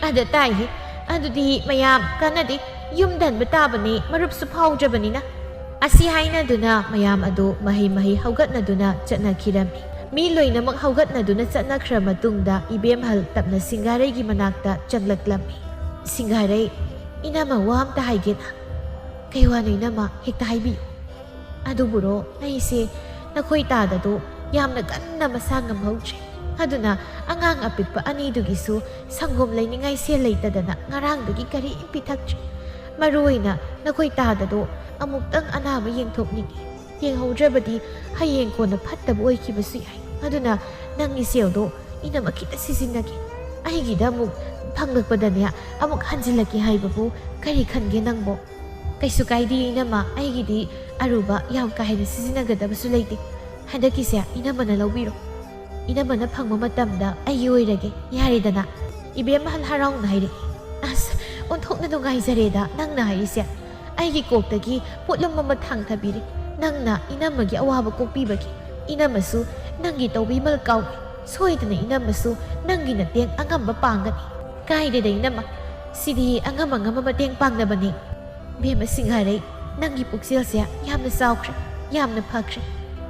ꯑꯗ ꯇꯥꯏꯍꯦ, ꯑꯗꯨꯗꯤ ꯃꯌꯥꯝ ꯀꯥꯟꯅꯗꯦ, ꯌꯨꯝꯗ ꯍꯟꯕ ꯇꯥꯕꯅꯤ, ꯃꯔꯨꯞꯁꯨ ꯐꯥꯎꯗ꯭ꯔꯕꯅꯤꯅ꯫ ꯑꯁꯤ ꯍꯥꯏꯅꯗꯨꯅ ꯃꯌꯥꯝ ꯑꯗꯨ ꯃꯍꯩ ꯃꯍꯩ ꯍꯧꯒꯠꯅꯗꯨꯅ ꯆꯠꯅꯈꯤꯔꯝꯃꯤ꯫ ꯃꯤ ꯂꯣꯏꯅꯃꯛ ꯍꯧꯒꯠꯅꯗꯨꯅ ꯆꯠꯅꯈ꯭ꯔ ꯃꯇꯨꯡꯗ ꯏꯕꯦꯝꯍꯜ ꯇꯞꯅ ꯁꯤꯡꯒꯥꯔꯩꯒꯤ ꯃꯅꯥꯛꯇ ꯆꯪꯂꯛꯂꯝꯃꯤ꯫ "ꯁꯤꯡꯒꯥꯔꯩ, ꯏꯅꯝꯃ ꯋꯥ ꯑꯝꯇ ꯍꯥꯏꯒꯦꯅ?" "ꯀꯩ ꯋꯥꯅꯣ ꯏꯅꯝꯃ? ꯍꯦꯛꯇ ꯍꯥꯏꯕꯤꯌꯨ꯫" "ꯑꯗꯨꯕꯨꯔꯣ, ꯑꯩꯁꯦ ꯅꯈꯣꯏ ꯇꯥꯗꯗꯣ ꯌꯥꯝꯅ ꯀꯟꯅ ꯃꯁꯥ ꯉꯝꯍꯧꯗ꯭ꯔꯦ꯫ ꯑꯗꯨꯅ ꯑꯉꯥꯡ ꯑꯄꯤꯛꯄ ꯑꯅꯤꯗꯨꯒꯤꯁꯨ ꯁꯪꯒꯣꯝ ꯂꯩꯅꯤꯡꯉꯥꯏ ꯁꯦꯜ ꯂꯩꯇꯗꯅ ꯉꯔꯥꯡꯗꯒꯤ ꯀꯔꯤꯝ ꯄꯤꯊꯛꯇ꯭ꯔꯤ꯫ ꯃꯔꯨ ꯑꯣꯏꯅ ꯅꯈꯣꯏ ꯇꯥꯗꯗꯣ ꯑꯃꯨꯛꯇꯪ ꯑꯅꯥꯕ ꯌꯦꯡꯊꯣꯛꯅꯤꯡꯉꯤ꯫ ꯌꯦꯡꯍꯧꯗ꯭ꯔꯕꯗꯤ ꯍꯌꯦꯡ ꯀꯣꯟꯅ ꯐꯠꯇꯕ ꯑꯣꯏꯈꯤꯕꯁꯨ ꯌꯥꯏ꯫ ꯑꯗꯨꯅ ꯅꯪꯒꯤ ꯁꯦꯜꯗꯣ ꯏꯅꯝꯃ ꯈꯤꯇ ꯁꯤꯖꯤꯟꯅꯒꯦ꯫ ꯑꯩꯒꯤꯗ ꯑꯃꯨꯛ ꯐꯪꯂꯛꯄꯗꯅꯦ ꯑꯃꯨꯛ ꯍꯟꯖꯤꯜꯂꯛꯀꯦ ꯍꯥꯏꯕꯕꯨ ꯀꯔꯤ ꯈꯟꯒꯦ ꯅꯪꯕꯣ?" "ꯀꯩꯁꯨ ꯀꯥꯏꯗꯦ ꯏꯅꯝꯃ, ꯑꯩꯒꯤꯗꯤ ꯑꯔꯨꯕ ꯌꯥꯝ ꯀꯥ ꯍꯦꯟꯅ ꯁꯤꯖꯤꯟꯅꯒꯗꯕꯁꯨ ꯂꯩꯇꯦ꯫ ꯍꯟꯗꯛꯀꯤꯁꯦ ꯏꯅꯝꯃꯅ ꯂꯧꯕꯤꯔꯣ꯫ ꯏꯅꯝꯃꯅ ꯐꯪꯕ ꯃꯇꯝꯗ ꯑꯩꯒꯤ ꯑꯣꯏꯔꯒꯦ, ꯌꯥꯔꯦꯗꯅ?" ꯏꯕꯦꯝꯃ ꯍꯔꯥꯎꯅ ꯍꯥꯏꯔꯛꯏ꯫ "ꯑꯁ, ꯑꯣꯟꯊꯣꯛꯅ ꯅꯨꯡꯉꯥꯏꯖꯔꯦꯗ ꯅꯪꯅ ꯍꯥꯏꯔꯤꯁꯦ꯫ ꯑꯩꯒꯤ ꯀꯣꯛꯇꯒꯤ ꯄꯣꯠꯂꯨꯝ ꯑꯃ ꯊꯥꯡꯊꯕꯤꯔꯦ꯫ ꯅꯪꯅ ꯏꯅꯝꯃꯒꯤ ꯑꯋꯥꯕ ꯀꯣꯛꯄꯤꯕꯒꯤ ꯏꯅꯝꯃꯁꯨ ꯅꯪꯒꯤ ꯇꯧꯕꯤꯃꯜ ꯀꯥꯎꯏ꯫ ꯁꯣꯏꯗꯅ ꯏꯅꯝꯃꯁꯨ ꯅꯪꯒꯤ ꯃꯇꯦꯡ ꯑꯉꯝꯕ ꯄꯥꯡꯒꯅꯤ꯫" "ꯀꯥꯏꯗꯦꯗ ꯏꯅꯝꯃ, ꯁꯤꯗꯤ ꯑꯉꯝ ꯑꯉꯝꯕ ꯃꯇꯦꯡ ꯄꯥꯡꯅꯕꯅꯤ꯫" "ꯕꯦꯝꯃ ꯁꯤꯡꯍꯥꯔꯩ, ꯅꯪꯒꯤ ꯄꯨꯛꯆꯦꯜꯁꯦ ꯌꯥꯝꯅ ꯆꯥꯎꯈ꯭ꯔꯦ, ꯌꯥꯝꯅ ꯐꯈ꯭ꯔꯦ꯫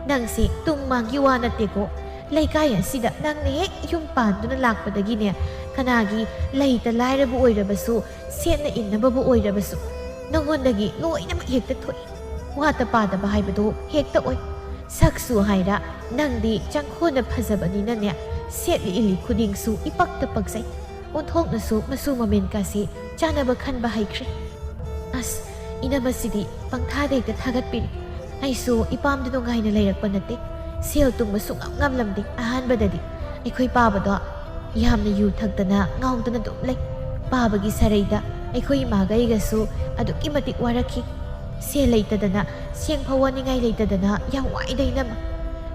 ꯅꯪꯁꯦ ꯇꯨꯡ ꯃꯥꯡꯒꯤ ꯋꯥ ꯅꯠꯇꯦꯀꯣ꯫ ꯂꯩꯀꯥꯏ ꯑꯁꯤꯗ ꯅꯪꯅ ꯍꯦꯛ ꯌꯨꯝ ꯄꯥꯟꯗꯨꯅ ꯂꯥꯛꯄꯗꯒꯤꯅꯦ, ꯀꯅꯥꯒꯤ ꯂꯩꯇ ꯂꯥꯏꯔꯕꯨ ꯑꯣꯏꯔꯕꯁꯨ, ꯁꯦꯠꯅ ꯏꯟꯅꯕꯕꯨ ꯑꯣꯏꯔꯕꯁꯨ, ꯅꯉꯣꯟꯗꯒꯤ ꯂꯣꯏꯅꯃꯛ ꯍꯦꯛꯇ ꯊꯣꯛꯏ꯫ ꯋꯥꯠꯇ ꯄꯥꯗꯕ ꯍꯥꯏꯕꯗꯨ ꯍꯦꯛꯇ ꯑꯣꯏ꯫ ꯁꯛꯁꯨ ꯍꯥꯏꯔ, ꯅꯪꯗꯤ ꯆꯪꯈꯣꯟꯅ ꯐꯖꯕꯅꯤꯅꯅꯦ, ꯁꯦꯠꯂꯤ ꯏꯜꯂꯤ ꯈꯨꯗꯤꯡꯁꯨ ꯏꯄꯛꯇ ꯄꯛꯆꯩ꯫ ꯑꯣꯟꯊꯣꯛꯅꯁꯨ ꯃꯆꯨ ꯃꯃꯦꯟꯀꯥꯁꯦ ꯆꯥꯟꯅꯕ ꯈꯟꯕ ꯍꯩꯈ꯭ꯔꯦ꯫" ꯑꯁ, ꯏꯅꯝꯃꯁꯤꯗꯤ ꯄꯪꯊꯥꯗ ꯍꯦꯛꯇ ꯊꯥꯒꯠꯄꯤꯔꯦ꯫ ꯑꯩꯁꯨ ꯏꯄꯥꯝꯗ ꯅꯨꯡꯉꯥꯏꯅ ꯂꯩꯔꯛꯄ ꯅꯠꯇꯦ꯫ ꯁꯦꯜ ꯇꯨꯡꯕ ꯁꯨꯡꯉꯝ ꯉꯝꯂꯝꯗꯦ꯫ ꯑꯍꯥꯟꯕꯗꯗꯤ ꯑꯩꯈꯣꯏ ꯄꯥꯕꯗꯣ ꯌꯥꯝꯅ ꯌꯨ ꯊꯛꯇꯅ ꯉꯥꯎꯗꯅ ꯑꯗꯨꯝ ꯂꯩ꯫ ꯄꯥꯕꯒꯤ ꯁꯔꯩꯗ ꯑꯩꯈꯣꯏ ꯏꯃꯥꯒ ꯑꯩꯒꯁꯨ ꯑꯗꯨꯛꯀꯤ ꯃꯇꯤꯛ ꯋꯥꯔꯛꯈꯤ꯫ ꯁꯦꯜ ꯂꯩꯇꯗꯅ, ꯁꯦꯡ ꯐꯥꯎ ꯋꯥꯅꯤꯡꯉꯥꯏ ꯂꯩꯇꯗꯅ ꯌꯥꯝ ꯋꯥꯏꯗ ꯏꯅꯝꯃ꯫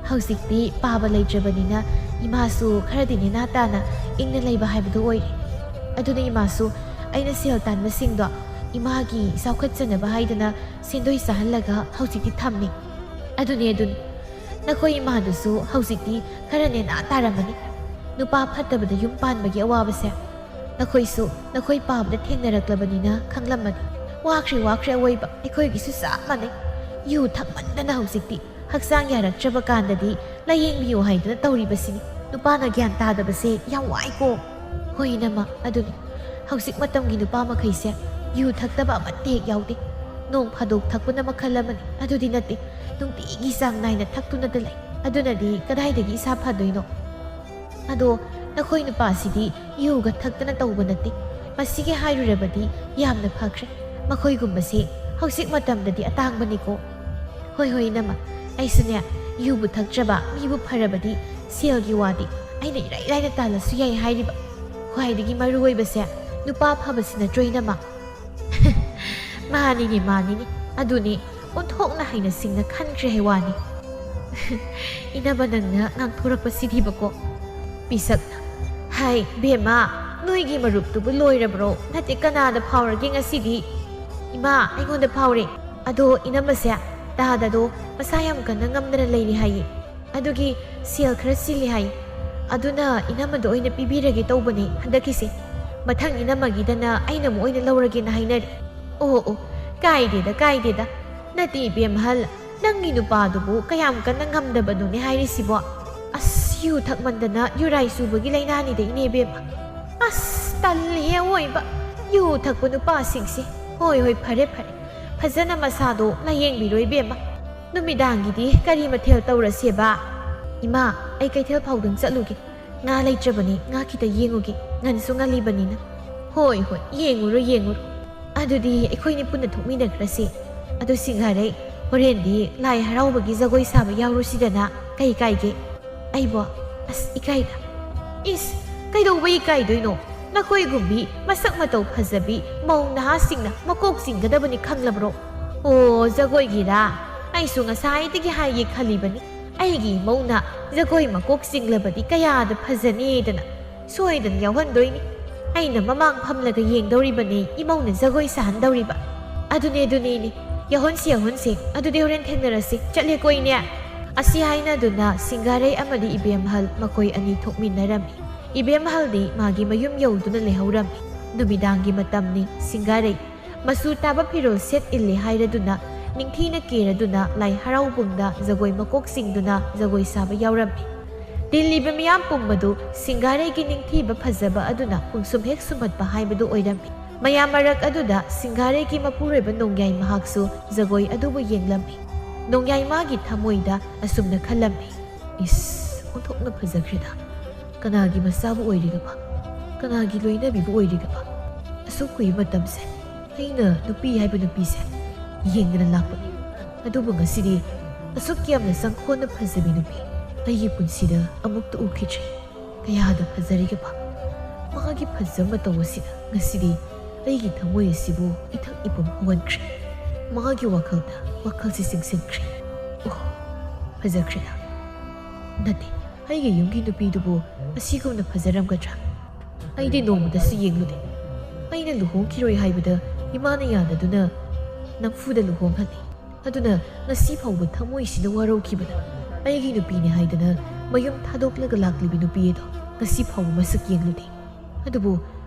ꯍꯧꯖꯤꯛꯇꯤ ꯄꯥꯕ ꯂꯩꯇ꯭ꯔꯕꯅꯤꯅ ꯏꯃꯥꯁꯨ ꯈꯔꯗꯤ ꯅꯦꯅꯥ ꯇꯥꯅ ꯏꯪꯅ ꯂꯩꯕ ꯍꯥꯏꯕꯗꯨ ꯑꯣꯏꯔꯦ꯫ ꯑꯗꯨꯅ ꯏꯃꯥꯁꯨ ꯑꯩꯅ ꯁꯦꯜ ꯇꯥꯟꯕꯁꯤꯡꯗꯣ ꯏꯃꯥꯒꯤ ꯆꯥꯎꯈꯠꯆꯅꯕ ꯍꯥꯏꯗꯅ ꯁꯦꯟꯗꯣꯏ ꯆꯥꯍꯜꯂꯒ ꯍꯧꯖꯤꯛꯇꯤ ꯊꯝꯃꯤ꯫ ꯑꯗꯨꯅꯦ, ꯑꯗꯨꯅꯤ꯫ ꯅꯈꯣꯏ ꯏꯃꯥꯗꯨꯁꯨ ꯍꯧꯖꯤꯛꯇꯤ ꯈꯔ ꯅꯦꯅꯥ ꯇꯥꯔꯝꯃꯅꯤ꯫ ꯅꯨꯄꯥ ꯐꯠꯇꯕꯗ ꯌꯨꯝ ꯄꯥꯟꯕꯒꯤ ꯑꯋꯥꯕꯁꯦ ꯅꯈꯣꯏꯁꯨ ꯅꯈꯣꯏ ꯄꯥꯕꯗ ꯊꯦꯡꯅꯔꯛꯂꯕꯅꯤꯅ ꯈꯪꯂꯝꯃꯅꯤ꯫ ꯋꯥꯈ꯭ꯔꯦ, ꯋꯥꯈ꯭ꯔꯦ ꯑꯋꯣꯏꯕ, ꯑꯩꯈꯣꯏꯒꯤꯁꯨ ꯆꯞ ꯃꯥꯟꯅꯩ꯫ ꯌꯨ ꯊꯛꯃꯟꯗꯅ ꯍꯧꯖꯤꯛꯇꯤ ꯍꯛꯆꯥꯡ ꯌꯥꯔꯛꯇ꯭ꯔꯕ ꯀꯥꯟꯗꯗꯤ ꯂꯥꯌꯦꯡꯕꯤꯌꯨ ꯍꯥꯏꯗꯅ ꯇꯧꯔꯤꯕꯁꯤꯅꯤ꯫ ꯅꯨꯄꯥꯅ ꯒ꯭ꯌꯥꯟ ꯇꯥꯗꯕꯁꯦ ꯌꯥꯝ ꯋꯥꯏꯀꯣ꯫ ꯍꯣꯏ ꯏꯅꯝꯃ, ꯑꯗꯨꯅꯤ꯫ ꯍꯧꯖꯤꯛ ꯃꯇꯝꯒꯤ ꯅꯨꯄꯥ ꯃꯈꯩꯁꯦ ꯌꯨ ꯊꯛꯇꯕ ꯑꯃꯠꯇ ꯍꯦꯛ ꯌꯥꯎꯗꯦ꯫ ꯅꯣꯡ ꯐꯥꯗꯣꯛ ꯊꯛꯄꯅ ꯃꯈꯜ ꯑꯃꯅꯤ, ꯑꯗꯨꯗꯤ ꯅꯠꯇꯦ꯫ ꯅꯨꯡꯇꯤꯒꯤ ꯆꯥꯡ ꯅꯥꯏꯅ ꯊꯛꯇꯨꯅꯗ ꯂꯩ꯫ ꯑꯗꯨꯅꯗꯤ ꯀꯗꯥꯏꯗꯒꯤ ꯏꯁꯥ ꯐꯗꯣꯏꯅꯣ? ꯑꯗꯣ ꯅꯈꯣꯏ ꯅꯨꯄꯥꯁꯤꯗꯤ ꯌꯨꯒ ꯊꯛꯇꯅ ꯇꯧꯕ ꯅꯠꯇꯦ꯫ ꯃꯁꯤꯒꯤ ꯍꯥꯏꯔꯨꯔꯕꯗꯤ ꯌꯥꯝꯅ ꯐꯈ꯭ꯔꯦ꯫ ꯃꯈꯣꯏꯒꯨꯝꯕꯁꯦ ꯍꯧꯖꯤꯛ ꯃꯇꯝꯗꯗꯤ ꯑꯇꯥꯡꯕꯅꯤꯀꯣ꯫ ꯍꯣꯏ, ꯍꯣꯏ, ꯏꯅꯝꯃ, ꯑꯩꯁꯨꯅꯦ, ꯌꯨꯕꯨ ꯊꯛꯇ꯭ꯔꯕ ꯃꯤꯕꯨ ꯐꯔꯕꯗꯤ ꯁꯦꯜꯒꯤ ꯋꯥꯗꯤ ꯑꯩꯅ ꯏꯔꯥꯏ ꯂꯥꯏꯅ ꯇꯥꯜꯂꯁꯨ ꯌꯥꯏ ꯍꯥꯏꯔꯤꯕ꯫ ꯈ꯭ꯋꯥꯏꯗꯒꯤ ꯃꯔꯨ ꯑꯣꯏꯕꯁꯦ ꯅꯨꯄꯥ ꯐꯕꯁꯤ ꯅꯠꯇ꯭ꯔꯣ, ꯏꯅꯝꯃ? ꯃꯥꯅꯤꯅꯦ, ꯃꯥꯅꯤꯅꯦ꯫ ꯑꯗꯨꯅꯤ, ꯑꯣꯟꯊꯣꯛꯅ ꯍꯩꯅ ꯁꯤꯡꯅ ꯈꯟꯈ꯭ꯔꯦ ꯍꯥꯏ ꯋꯥꯅꯤ꯫ ꯏꯅꯝꯃ, ꯅꯪꯅ ꯉꯥꯡꯊꯣꯔꯛꯄꯁꯤꯗꯤꯕꯀꯣ꯫ ꯄꯤꯁꯛ, ꯍꯥꯏ, ꯕꯦꯝꯃ, ꯅꯣꯏꯒꯤ ꯃꯔꯨꯞꯇꯨꯕꯨ ꯂꯣꯏꯔꯕ꯭ꯔꯣ? ꯅꯠꯇꯦ, ꯀꯅꯥꯗ ꯐꯥꯎꯔꯒꯦ ꯉꯁꯤꯗꯤ? ꯏꯃꯥ, ꯑꯩꯉꯣꯟꯗ ꯐꯥꯎꯔꯦ꯫ ꯑꯗꯣ ꯏꯅꯝꯃꯁꯦ, ꯇꯥꯗꯗꯣ ꯃꯁꯥ ꯌꯥꯝ ꯀꯟꯅ ꯉꯝꯗꯅ ꯂꯩꯔꯤ ꯍꯥꯏꯌꯦ꯫ ꯑꯗꯨꯒꯤ ꯁꯦꯜ ꯈꯔ ꯆꯤꯜꯂꯤ ꯍꯥꯏ꯫ ꯑꯗꯨꯅ ꯏꯅꯝꯃꯗ ꯑꯣꯏꯅ ꯄꯤꯕꯤꯔꯒꯦ ꯇꯧꯕꯅꯦ ꯍꯟꯗꯛꯀꯤꯁꯦ꯫ ꯃꯊꯪ ꯏꯅꯝꯃꯒꯤꯗꯅ ꯑꯩꯅ ꯑꯃꯨꯛ ꯑꯣꯏꯅ ꯂꯧꯔꯒꯦꯅ ꯍꯥꯏꯅꯔꯤ꯫ ꯑꯣ, ꯑꯣ, ꯀꯥꯏꯗꯦꯗ, ꯀꯥꯏꯗꯦꯗ꯫ ꯅꯠꯇꯦ ꯏꯕꯦꯝꯍꯜ, ꯅꯪꯒꯤ ꯅꯨꯄꯥꯗꯨꯕꯨ ꯀꯌꯥꯝ ꯀꯟꯅ ꯉꯝꯗꯕꯅꯣꯅꯦ ꯍꯥꯏꯔꯤꯁꯤꯕꯣ? ꯑꯁ, ꯌꯨ ꯊꯛꯃꯟꯗꯅ ꯌꯨꯔꯥꯏ ꯆꯨꯕꯒꯤ ꯂꯥꯏꯅꯥꯅꯤꯗ, ꯏꯅꯦ ꯏꯕꯦꯝꯃ꯫ ꯑꯁ, ꯇꯜꯂꯤꯍꯦ ꯑꯋꯣꯏꯕ꯫ ꯌꯨ ꯊꯛꯄ ꯅꯨꯄꯥꯁꯤꯡꯁꯦ꯫ ꯍꯣꯏ, ꯍꯣꯏ, ꯐꯔꯦ, ꯐꯔꯦ꯫ ꯐꯖꯅ ꯃꯁꯥꯗꯣ ꯂꯥꯌꯦꯡꯕꯤꯔꯣ ꯏꯕꯦꯝꯃ꯫ ꯅꯨꯃꯤꯗꯥꯡꯒꯤꯗꯤ ꯀꯔꯤ ꯃꯊꯦꯜ ꯇꯧꯔꯁꯦꯕ? ꯏꯃꯥ, ꯑꯩ ꯀꯩꯊꯦꯜ ꯐꯥꯎꯗꯪ ꯆꯠꯂꯨꯒꯦ꯫ ꯉꯥ ꯂꯩꯇ꯭ꯔꯕꯅꯤ, ꯉꯥ ꯈꯤꯇ ꯌꯦꯡꯉꯨꯒꯦ꯫ ꯉꯟꯁꯨ ꯉꯜꯂꯤꯕꯅꯤꯅ꯫ ꯍꯣꯏ, ꯍꯣꯏ, ꯌꯦꯡꯉꯨꯔꯣ, ꯌꯦꯡꯉꯨꯔꯣ꯫ ꯑꯗꯨꯗꯤ ꯑꯩꯈꯣꯏꯅꯤ ꯄꯨꯟꯅ ꯊꯣꯛꯃꯤꯟꯅꯈ꯭ꯔꯁꯤ꯫ ꯑꯗꯨ ꯁꯤꯡꯒꯥꯔꯩ, ꯍꯣꯔꯦꯟꯗꯤ ꯂꯥꯏ ꯍꯔꯥꯎꯕꯒꯤ ꯖꯒꯣꯏ ꯁꯥꯕ ꯌꯥꯎꯔꯨꯁꯤꯗꯅ꯫ ꯀꯩ ꯀꯥꯏꯒꯦ? ꯑꯩꯕꯣ? ꯑꯁ, ꯏꯀꯥꯏꯗ꯫ ꯏꯁ, ꯀꯩꯗꯧꯕ ꯏꯀꯥꯏꯗꯣꯏꯅꯣ? ꯅꯈꯣꯏꯒꯨꯝꯕꯤ ꯃꯁꯛ ꯃꯇꯧ ꯐꯖꯕꯤ ꯃꯧ ꯅꯍꯥꯁꯤꯡꯅ ꯃꯀꯣꯛ ꯆꯤꯡꯒꯗꯕꯅꯤ ꯈꯪꯂꯕ꯭ꯔꯣ? ꯑꯣ, ꯖꯒꯣꯏꯒꯤꯔꯥ? ꯑꯩꯁꯨ ꯉꯁꯥꯏꯗꯒꯤ ꯍꯥꯏꯒꯦ ꯈꯜꯂꯤꯕꯅꯤ꯫ ꯑꯩꯒꯤ ꯏꯃꯧꯅ ꯖꯒꯣꯏ ꯃꯀꯣꯛ ꯆꯤꯡꯂꯕꯗꯤ ꯀꯌꯥꯗ ꯐꯖꯅꯤꯗꯅ꯫ ꯁꯣꯏꯗꯅ ꯌꯥꯎꯍꯟꯗꯣꯏꯅꯤ꯫ ꯑꯩꯅ ꯃꯃꯥꯡ ꯐꯝꯂꯒ ꯌꯦꯡꯗꯧꯔꯤꯕꯅꯦ, ꯏꯃꯧꯅ ꯖꯒꯣꯏ ꯁꯥꯍꯟꯗꯧꯔꯤꯕ꯫ "ꯑꯗꯨꯅꯦ, ꯑꯗꯨꯅꯦ, ꯏꯅꯦ꯫ ꯌꯥꯍꯣꯟꯁꯤ, ꯌꯥꯍꯣꯟꯁꯤ꯫ ꯑꯗꯨꯗꯤ ꯍꯣꯔꯦꯟ ꯊꯦꯡꯅꯔꯁꯤ꯫ ꯆꯠꯂꯦꯀꯣ, ꯏꯅꯦ?" ꯑꯁꯤ ꯍꯥꯏꯅꯗꯨꯅ ꯁꯤꯡꯒꯥꯔꯩ ꯑꯃꯗꯤ ꯏꯕꯦꯝꯍꯜ ꯃꯈꯣꯏ ꯑꯅꯤ ꯊꯣꯛꯃꯤꯟꯅꯔꯝꯃꯤ꯫ ꯏꯕꯦꯝꯍꯜꯗꯤ ꯃꯥꯒꯤ ꯃꯌꯨꯝ ꯌꯧꯗꯨꯅ ꯂꯩꯍꯧꯔꯝꯃꯤ꯫ ꯅꯨꯃꯤꯗꯥꯡꯒꯤ ꯃꯇꯝꯅꯤ꯫ ꯁꯤꯡꯒꯥꯔꯩ ꯃꯆꯨ ꯇꯥꯕ ꯐꯤꯔꯣꯜ ꯁꯦꯠ ꯏꯜꯂꯦ ꯍꯥꯏꯔꯗꯨꯅ ꯅꯤꯡꯊꯤꯅ ꯀꯦꯔꯗꯨꯅ ꯂꯥꯏ ꯍꯔꯥꯎꯕꯨꯡꯗ ꯖꯒꯣꯏ ꯃꯀꯣꯛ ꯆꯤꯡꯗꯨꯅ ꯖꯒꯣꯏ ꯁꯥꯕ ꯌꯥꯎꯔꯝꯃꯤ꯫ ꯇꯤꯜꯂꯤꯕ ꯃꯤꯌꯥꯝ ꯄꯨꯝꯕꯗꯨ ꯁꯤꯡꯒꯥꯔꯩꯒꯤ ꯅꯤꯡꯊꯤꯕ ꯐꯖꯕ ꯑꯗꯨꯅ ꯄꯨꯡꯁꯨꯝ ꯍꯦꯛ ꯁꯨꯝꯍꯠꯄ ꯍꯥꯏꯕꯗꯨ ꯑꯣꯏꯔꯝꯃꯤ꯫ ꯃꯌꯥꯝ ꯃꯔꯛ ꯑꯗꯨꯗ ꯁꯤꯡꯒꯥꯔꯩꯒꯤ ꯃꯄꯨꯔꯣꯏꯕ ꯅꯣꯡꯌꯥꯏ ꯃꯍꯥꯛꯁꯨ ꯖꯒꯣꯏ ꯑꯗꯨꯕꯨ ꯌꯦꯡꯂꯝꯃꯤ꯫ ꯅꯣꯡꯌꯥꯏ ꯃꯥꯒꯤ ꯊꯃꯣꯏꯗ ꯑꯁꯨꯝꯅ ꯈꯜꯂꯝꯃꯤ, "ꯏꯁ, ꯑꯣꯟꯊꯣꯛꯅ ꯐꯖꯈ꯭ꯔꯦꯗ꯫ ꯀꯅꯥꯒꯤ ꯃꯆꯥꯕꯨ ꯑꯣꯏꯔꯤꯒꯕ? ꯀꯅꯥꯒꯤ ꯂꯣꯏꯅꯕꯤꯕꯨ ꯑꯣꯏꯔꯤꯒꯕ? ꯑꯁꯨꯛ ꯀꯨꯏꯕ ꯃꯇꯝꯁꯦ ꯑꯩꯅ ꯅꯨꯄꯤ ꯍꯥꯏꯕ ꯅꯨꯄꯤꯁꯦ ꯌꯦꯡꯗꯅ ꯂꯥꯛꯄꯅꯤ꯫ ꯑꯗꯨꯕꯨ ꯉꯁꯤꯗꯤ ꯑꯁꯨꯛ ꯌꯥꯝꯅ ꯆꯪꯈꯣꯟꯅ ꯐꯖꯕꯤ ꯅꯨꯄꯤ ꯑꯩꯒꯤ ꯄꯨꯟꯁꯤꯗ ꯑꯃꯨꯛꯇ ꯎꯈꯤꯗ꯭ꯔꯤ꯫ ꯀꯌꯥꯗ ꯐꯖꯔꯤꯒꯕ? ꯃꯥꯒꯤ ꯐꯖꯕ ꯃꯇꯧ ꯑꯁꯤꯅ ꯉꯁꯤꯗꯤ ꯑꯩꯒꯤ ꯊꯃꯣꯏ ꯑꯁꯤꯕꯨ ꯏꯊꯛ ꯏꯄꯨꯝ ꯍꯧꯍꯟꯈ꯭ꯔꯦ꯫ ꯃꯥꯒꯤ ꯋꯥꯈꯜꯗ ꯋꯥꯈꯜꯁꯤ ꯆꯤꯡꯁꯤꯟꯈ꯭ꯔꯦ꯫ ꯑꯣ, ꯐꯖꯈ꯭ꯔꯦꯗ꯫ ꯅꯠꯇꯦ, ꯑꯩꯒꯤ ꯌꯨꯝꯒꯤ ꯅꯨꯄꯤꯗꯨꯕꯨ ꯑꯁꯤꯒꯨꯝꯅ ꯐꯖꯔꯝꯒꯗ꯭ꯔꯥ? ꯑꯩꯗꯤ ꯅꯣꯡꯃꯇꯁꯨ ꯌꯦꯡꯂꯨꯗꯦ꯫ ꯑꯩꯅ ꯂꯨꯍꯣꯡꯈꯤꯔꯣꯏ ꯍꯥꯏꯕꯗ ꯏꯃꯥꯅ ꯌꯥꯗꯗꯨꯅ ꯅꯝꯐꯨꯗ ꯂꯨꯍꯣꯡꯍꯜꯂꯤ꯫ ꯑꯗꯨꯅ ꯉꯁꯤ ꯐꯥꯎꯕ ꯊꯃꯣꯏꯁꯤꯅ ꯋꯥꯔꯧꯈꯤꯕꯅ ꯑꯩꯒꯤ ꯅꯨꯄꯤꯅꯤ ꯍꯥꯏꯗꯅ ꯃꯌꯨꯝ ꯊꯥꯗꯣꯛꯂꯒ ꯂꯥꯛꯂꯤꯕꯤ ꯅꯨꯄꯤ ꯑꯗꯣ ꯉꯁꯤ ꯐꯥꯎꯕ ꯃꯁꯛ ꯌꯦꯡꯂꯨꯗꯦ꯫ ꯑꯗꯨꯕꯨ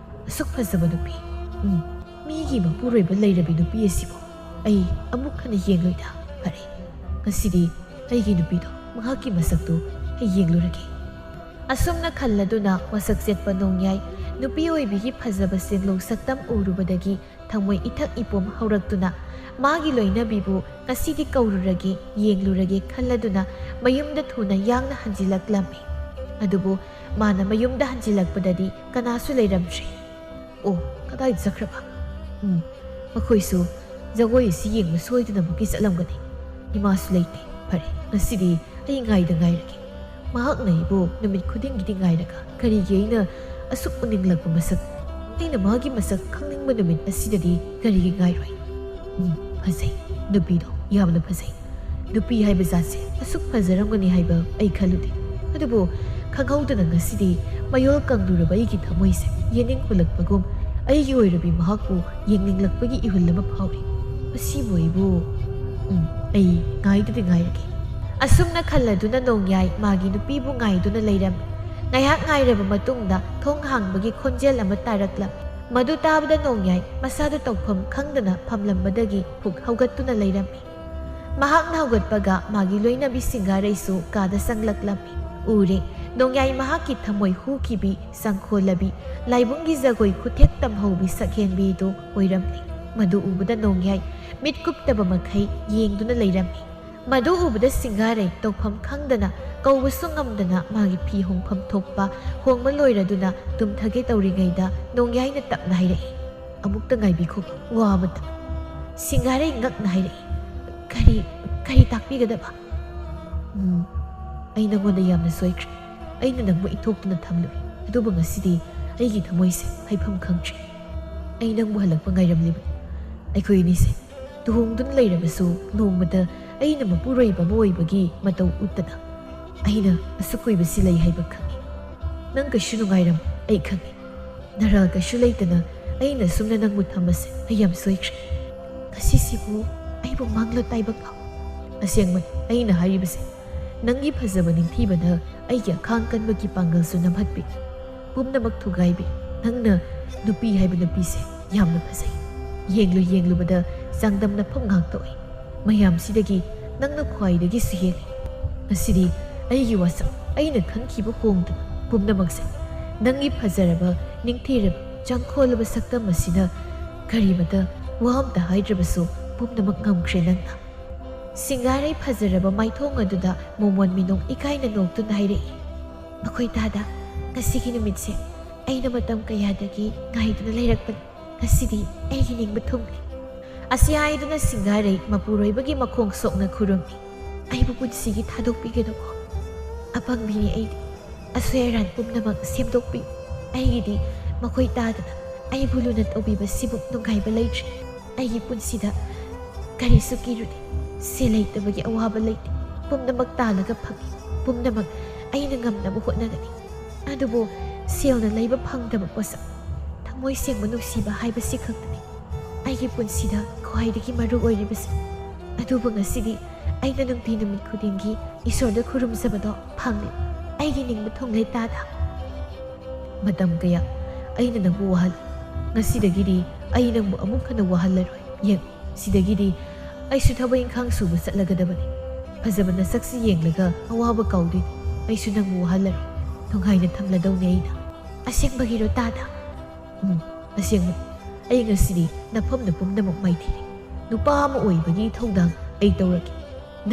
ꯑꯁꯨꯛ ꯐꯖꯕ ꯅꯨꯄꯤ, ꯎꯝ, ꯃꯤꯒꯤ ꯃꯄꯨꯔꯣꯏꯕ ꯂꯩꯔꯕꯤ ꯅꯨꯄꯤ ꯑꯁꯤꯕꯨ ꯑꯩ ꯑꯃꯨꯛ ꯍꯟꯅ ꯌꯦꯡꯂꯣꯏꯗ꯫ ꯐꯔꯦ, ꯉꯁꯤꯗꯤ ꯑꯩꯒꯤ ꯅꯨꯄꯤꯗꯣ, ꯃꯍꯥꯛꯀꯤ ꯃꯁꯛꯇꯨ ꯑꯩ ꯌꯦꯡꯂꯨꯔꯒꯦ꯫ ꯑꯁꯨꯝꯅ ꯈꯜꯂꯗꯨꯅ ꯋꯥꯁꯛ ꯆꯦꯠꯄ ꯅꯣꯡꯌꯥꯏ ꯅꯨꯄꯤ ꯑꯣꯏꯕꯤꯒꯤ ꯐꯖꯕ ꯆꯦꯡꯂꯧ ꯁꯛꯇꯝ ꯎꯔꯨꯕꯗꯒꯤ ꯊꯃꯣꯏ ꯏꯊꯛ ꯏꯄꯣꯝ ꯍꯧꯔꯛꯇꯨꯅ ꯃꯥꯒꯤ ꯂꯣꯏꯅꯕꯤꯕꯨ ꯉꯁꯤꯗꯤ ꯀꯧꯔꯨꯔꯒꯦ, ꯌꯦꯡꯂꯨꯔꯒꯦ ꯈꯜꯂꯗꯨꯅ ꯃꯌꯨꯝꯗ ꯊꯨꯅ ꯌꯥꯡꯅ ꯍꯟꯖꯤꯜꯂꯛꯂꯝꯃꯤ꯫ ꯑꯗꯨꯕꯨ ꯃꯥꯅ ꯃꯌꯨꯝꯗ ꯍꯟꯖꯤꯜꯂꯛꯄꯗꯗꯤ ꯀꯅꯥꯁꯨ ꯂꯩꯔꯝꯗ꯭ꯔꯦ꯫ ꯑꯣ, ꯀꯗꯥꯏꯗ ꯆꯠꯈ꯭ꯔꯕ? ꯎꯝ, ꯃꯈꯣꯏꯁꯨ ꯖꯒꯣꯏ ꯑꯁꯤ ꯌꯦꯡꯕ ꯁꯣꯏꯗꯅꯃꯛꯀꯤ ꯆꯠꯂꯝꯒꯅꯤ꯫ ꯏꯃꯥꯁꯨ ꯂꯩꯇꯦ꯫ ꯐꯔꯦ, ꯉꯁꯤꯗꯤ ꯑꯩ ꯉꯥꯏꯗ ꯉꯥꯏꯔꯒꯦ꯫ ꯃꯍꯥꯛꯅ ꯑꯩꯕꯨ ꯅꯨꯃꯤꯠ ꯈꯨꯗꯤꯡꯒꯤꯗꯤ ꯉꯥꯏꯔꯒ ꯀꯔꯤꯒꯤ ꯑꯩꯅ ꯑꯁꯨꯛ ꯎꯅꯤꯡꯂꯛꯄ ꯃꯁꯛ? ꯑꯩꯅ ꯃꯥꯒꯤ ꯃꯁꯛ ꯈꯪꯅꯤꯡꯕ ꯅꯨꯃꯤꯠ ꯑꯁꯤꯗꯗꯤ ꯀꯔꯤꯒꯤ ꯉꯥꯏꯔꯣꯏ? ꯎꯝ, ꯐꯖꯩ꯫ ꯅꯨꯄꯤꯗꯣ ꯌꯥꯝꯅ ꯐꯖꯩ꯫ ꯅꯨꯄꯤ ꯍꯥꯏꯕ ꯖꯥꯠꯁꯦ ꯑꯁꯨꯛ ꯐꯖꯔꯝꯒꯅꯤ ꯍꯥꯏꯕ ꯑꯩ ꯈꯜꯂꯨꯗꯦ꯫ ꯑꯗꯨꯕꯨ ꯈꯪꯍꯧꯗꯅ ꯉꯁꯤꯗꯤ ꯃꯌꯣꯜ ꯀꯪꯂꯨꯔꯕ ꯑꯩꯒꯤ ꯊꯃꯣꯏꯁꯦ ꯌꯦꯡꯅꯤꯡ ꯍꯨꯜꯂꯛꯄꯒꯨꯝ, ꯑꯩꯒꯤ ꯑꯣꯏꯔꯕꯤ ꯃꯍꯥꯛꯄꯨ ꯌꯦꯡꯅꯤꯡꯂꯛꯄꯒꯤ ꯏꯍꯨꯜ ꯑꯃ ꯐꯥꯎꯔꯤ꯫ ꯃꯁꯤꯕꯨ ꯑꯩꯕꯨ, ꯎꯝ, ꯑꯩ ꯉꯥꯏꯗꯨꯗꯤ ꯉꯥꯏꯔꯒꯦ꯫ ꯑꯁꯨꯝꯅ ꯈꯜꯂꯗꯨꯅ ꯅꯣꯡꯌꯥꯏ ꯃꯥꯒꯤ ꯅꯨꯄꯤꯕꯨ ꯉꯥꯏꯗꯨꯅ ꯂꯩꯔꯝꯃꯤ꯫ ꯉꯥꯏꯍꯥꯛ ꯉꯥꯏꯔꯕ ꯃꯇꯨꯡꯗ ꯊꯣꯡ ꯍꯥꯡꯕꯒꯤ ꯈꯣꯟꯖꯦꯜ ꯑꯃ ꯇꯥꯔꯛꯂꯝꯃꯤ꯫ ꯃꯗꯨ ꯇꯥꯕꯗ ꯅꯣꯡꯌꯥꯏ ꯃꯁꯥꯗꯨ ꯇꯧꯐꯝ ꯈꯪꯗꯅ ꯐꯝꯂꯝꯕꯗꯒꯤ ꯍꯨꯛ ꯍꯧꯒꯠꯇꯨꯅ ꯂꯩꯔꯝꯃꯤ꯫ ꯃꯍꯥꯛꯅ ꯍꯧꯒꯠꯄꯒ ꯃꯥꯒꯤ ꯂꯣꯏꯅꯕꯤ ꯁꯤꯡꯒꯥꯔꯩꯁꯨ ꯀꯥꯗ ꯆꯪꯂꯛꯂꯝꯃꯤ꯫ ꯎꯔꯦ, ꯅꯣꯡꯌꯥꯏ ꯃꯍꯥꯛꯀꯤ ꯊꯃꯣꯏ ꯍꯨꯈꯤꯕꯤ, ꯆꯪꯈꯣꯜꯂꯕꯤ, ꯂꯥꯏꯕꯨꯡꯒꯤ ꯖꯒꯣꯏ ꯈꯨꯊꯦꯛ ꯇꯝꯍꯧꯕꯤ ꯁꯛꯍꯦꯟꯕꯤꯗꯨ ꯑꯣꯏꯔꯝꯂꯦ꯫ ꯃꯗꯨ ꯎꯕꯗ ꯅꯣꯡꯌꯥꯏ ꯃꯤꯠ ꯀꯨꯞꯇꯕ ꯃꯈꯩ ꯌꯦꯡꯗꯨꯅ ꯂꯩꯔꯝꯃꯤ꯫ ꯃꯗꯨ ꯎꯕꯗ ꯁꯤꯡꯒꯥꯔꯩ ꯇꯧꯐꯝ ꯈꯪꯗꯅ, ꯀꯧꯕꯁꯨ ꯉꯝꯗꯅ ꯃꯥꯒꯤ ꯐꯤ ꯍꯣꯡꯐꯝ ꯊꯣꯛꯄ ꯍꯣꯡꯕ ꯂꯣꯏꯔꯗꯨꯅ ꯇꯨꯝꯊꯒꯦ ꯇꯧꯔꯤꯉꯩꯗ ꯅꯣꯡꯌꯥꯏꯅ ꯇꯞꯅ ꯍꯥꯏꯔꯛꯏ, "ꯑꯃꯨꯛꯇ ꯉꯥꯏꯕꯤꯈꯣ, ꯋꯥ ꯑꯃꯇ꯫" ꯁꯤꯡꯒꯥꯔꯩ ꯉꯛꯅ ꯍꯥꯏꯔꯛꯏ, "ꯀꯔꯤ, ꯀꯔꯤ ꯇꯥꯛꯄꯤꯒꯗꯕ?" "ꯎꯝ, ꯑꯩ ꯅꯉꯣꯟꯗ ꯌꯥꯝꯅ ꯁꯣꯏꯈ꯭ꯔꯦ꯫ ꯑꯩꯅ ꯅꯪꯕꯨ ꯏꯊꯣꯛꯇꯨꯅ ꯊꯝꯂꯨꯏ, ꯑꯗꯨꯕꯨ ꯉꯁꯤꯗꯤ ꯑꯩꯒꯤ ꯊꯃꯣꯏꯁꯦ ꯍꯥꯏꯐꯝ ꯈꯪꯗ꯭ꯔꯦ꯫ ꯑꯩ ꯅꯪꯕꯨ ꯍꯜꯂꯛꯄ ꯉꯥꯏꯔꯝꯂꯤꯕꯅꯤ꯫ ꯑꯩꯈꯣꯏ ꯑꯅꯤꯁꯦ ꯂꯨꯍꯣꯡꯗꯨꯅ ꯂꯩꯔꯕꯁꯨ ꯅꯣꯡꯃꯗ ꯑꯩꯅ ꯃꯄꯨꯔꯣꯏꯕ ꯑꯃ ꯑꯣꯏꯕꯒꯤ ꯃꯇꯧ ꯎꯠꯇꯅ꯫ ꯑꯩꯅ ꯑꯁꯨꯛ ꯀꯨꯏꯕꯁꯤ ꯂꯩ ꯍꯥꯏꯕ ꯈꯪꯏ꯫ ꯅꯪ ꯀꯩꯁꯨ ꯅꯨꯡꯉꯥꯏꯔꯝ ꯑꯩ ꯈꯪꯏ꯫ ꯅꯔꯥꯜ ꯀꯩꯁꯨ ꯂꯩꯇꯅ ꯑꯩꯅ ꯑꯁꯨꯝꯅ ꯅꯪꯕꯨ ꯊꯝꯕꯁꯦ ꯑꯩ ꯌꯥꯝ ꯁꯣꯏꯈ꯭ꯔꯦ꯫ ꯉꯁꯤꯁꯤꯕꯨ ꯑꯩꯕꯨ ꯃꯥꯡꯂꯣ ꯇꯥꯏꯕꯛꯂꯣ?" "ꯑꯁꯦꯡꯕꯅꯤ ꯑꯩꯅ ꯍꯥꯏꯔꯤꯕꯁꯦ꯫ ꯅꯪꯒꯤ ꯐꯖꯕ ꯅꯤꯡꯊꯤꯕꯅ ꯑꯩꯒꯤ ꯑꯈꯥꯡ ꯀꯟꯕꯒꯤ ꯄꯥꯡꯒꯜꯁꯨ ꯅꯝꯍꯠꯄꯤ꯫ ꯄꯨꯝꯅꯃꯛ ꯊꯨꯒꯥꯏꯕꯤ꯫ ꯅꯪꯅ ꯅꯨꯄꯤ ꯍꯥꯏꯕ ꯅꯨꯄꯤꯁꯦ ꯌꯥꯝꯅ ꯐꯖꯩ꯫ ꯌꯦꯡꯂꯨ ꯌꯦꯡꯂꯨꯕꯗ ꯆꯥꯡꯗꯝꯅꯐꯝ ꯉꯥꯛꯇ ꯑꯣꯏ꯫ ꯃꯌꯥꯝꯁꯤꯗꯒꯤ ꯅꯪꯅ ꯈ꯭ꯋꯥꯏꯗꯒꯤꯁꯨ ꯍꯦꯜꯂꯤ꯫ ꯉꯁꯤꯗꯤ ꯑꯩꯒꯤ ꯋꯥꯁꯛ, ꯑꯩꯅ ꯈꯟꯈꯤꯕ ꯍꯣꯡꯗꯕ ꯄꯨꯝꯅꯃꯛꯁꯦ ꯅꯪꯒꯤ ꯐꯖꯔꯕ, ꯅꯤꯡꯊꯤꯔꯕ, ꯆꯪꯈꯣꯜꯂꯕ ꯁꯛꯇꯝ ꯑꯁꯤꯅ ꯀꯔꯤꯃꯇ ꯋꯥ ꯑꯝꯇ ꯍꯥꯏꯗ꯭ꯔꯕꯁꯨ ꯄꯨꯝꯅꯃꯛ ꯉꯝꯈ꯭ꯔꯦ ꯅꯪꯅ꯫" ꯁꯤꯡꯒꯥꯔꯩ ꯐꯖꯔꯕ ꯃꯥꯏꯊꯣꯡ ꯑꯗꯨꯗ ꯃꯣꯃꯣꯟ ꯃꯤꯅꯣꯡ ꯏꯀꯥꯏꯅ ꯅꯣꯛꯇꯨꯅ ꯍꯥꯏꯔꯛꯏ, "ꯃꯈꯣꯏ ꯇꯥꯗ ꯉꯁꯤꯒꯤ ꯅꯨꯃꯤꯠꯁꯦ ꯑꯩꯅ ꯃꯇꯝ ꯀꯌꯥꯗꯒꯤ ꯉꯥꯏꯗꯨꯅ ꯂꯩꯔꯛꯄꯅꯤ꯫ ꯉꯁꯤꯗꯤ ꯑꯩꯒꯤ ꯅꯤꯡꯕ ꯊꯨꯡꯂꯦ꯫" ꯑꯁꯤ ꯍꯥꯏꯗꯨꯅ ꯁꯤꯡꯒꯥꯔꯩ ꯃꯄꯨꯔꯣꯏꯕꯒꯤ ꯃꯈꯣꯡ ꯁꯣꯛꯅ ꯈꯨꯔꯨꯝꯃꯤ꯫ "ꯑꯩꯕꯨ ꯄꯨꯟꯁꯤꯒꯤ ꯊꯥꯗꯣꯛꯄꯤꯒꯅꯨꯀꯣ꯫ ꯑꯄꯪꯕꯤꯅꯤ ꯑꯩꯗꯤ꯫ ꯑꯁꯣꯏ ꯑꯔꯥꯟ ꯄꯨꯝꯅꯃꯛ ꯁꯦꯝꯗꯣꯛꯄꯤꯌꯨ꯫ ꯑꯩꯒꯤꯗꯤ ꯃꯈꯣꯏ ꯇꯥꯗꯅ ꯑꯩꯕꯨ ꯂꯨꯅ ꯇꯧꯕꯤꯕꯁꯤꯕꯨ ꯅꯨꯡꯉꯥꯏꯕ ꯂꯩꯇ꯭ꯔꯦ꯫ ꯑꯩꯒꯤ ꯄꯨꯟꯁꯤꯗ ꯀꯔꯤꯁꯨ ꯀꯤꯔꯨꯗꯦ꯫ ꯁꯦꯜ ꯂꯩꯇꯕꯒꯤ ꯑꯋꯥꯕ ꯂꯩꯇꯦ꯫ ꯄꯨꯝꯅꯃꯛ ꯇꯥꯜꯂꯒ ꯐꯪꯏ꯫ ꯄꯨꯝꯅꯃꯛ ꯑꯩꯅ ꯉꯝꯅꯕ ꯍꯣꯠꯅꯒꯅꯤ꯫ ꯑꯗꯨꯕꯨ ꯁꯦꯜꯅ ꯂꯩꯕ ꯐꯪꯗꯕ ꯄꯣꯠꯁꯛ, ꯊꯃꯣꯏ ꯁꯦꯡꯕ ꯅꯨꯡꯁꯤꯕ ꯍꯥꯏꯕꯁꯤ ꯈꯛꯇꯅꯤ ꯑꯩꯒꯤ ꯄꯨꯟꯁꯤꯗ ꯈ꯭ꯋꯥꯏꯗꯒꯤ ꯃꯔꯨ ꯑꯣꯏꯔꯤꯕꯁꯦ꯫ ꯑꯗꯨꯕꯨ ꯉꯁꯤꯗꯤ ꯑꯩꯅ ꯅꯨꯡꯇꯤ ꯅꯨꯃꯤꯠ ꯈꯨꯗꯤꯡꯒꯤ ꯏꯁꯣꯔꯗ ꯈꯨꯔꯨꯝꯖꯕꯗꯣ ꯐꯪꯂꯦ꯫ ꯑꯩꯒꯤ ꯅꯤꯡꯕ ꯊꯨꯡꯂꯦ ꯇꯥꯗ꯫ ꯃꯇꯝ ꯀꯌꯥ ꯑꯩꯅ ꯅꯪꯕꯨ ꯋꯥꯍꯜꯂꯤ꯫ ꯉꯁꯤꯗꯒꯤꯗꯤ ꯑꯩ ꯅꯪꯕꯨ ꯑꯃꯨꯛ ꯍꯟꯅ ꯋꯥꯍꯜꯂꯔꯣꯏ꯫ ꯌꯦꯡ, ꯁꯤꯗꯒꯤꯗꯤ ꯑꯩꯁꯨ ꯊꯕꯛ ꯏꯪꯈꯥꯡ ꯁꯨꯕ ꯆꯠꯂꯒꯗꯕꯅꯤ꯫ ꯐꯖꯕ ꯅꯁꯛꯁꯤ ꯌꯦꯡꯂꯒ ꯑꯋꯥꯕ ꯀꯥꯎꯗꯣꯏꯅꯤ꯫ ꯑꯩꯁꯨ ꯅꯪꯕꯨ ꯋꯥꯍꯜꯂꯔꯣꯏ꯫ ꯅꯨꯡꯉꯥꯏꯅ ꯊꯝꯂꯗꯧꯅꯤ ꯑꯩꯅ꯫ ꯑꯁꯦꯡꯕꯒꯤꯔꯣ ꯇꯥꯗ? ꯎꯝ, ꯑꯁꯦꯡꯕꯅꯤ꯫ ꯑꯩ ꯉꯁꯤꯗꯤ ꯅꯐꯝꯗ ꯄꯨꯝꯅꯃꯛ ꯃꯥꯏꯊꯤꯔꯦ꯫ ꯅꯨꯄꯥ ꯑꯃ ꯑꯣꯏꯕꯒꯤ ꯊꯧꯗꯥꯡ ꯑꯩ ꯇꯧꯔꯒꯦ꯫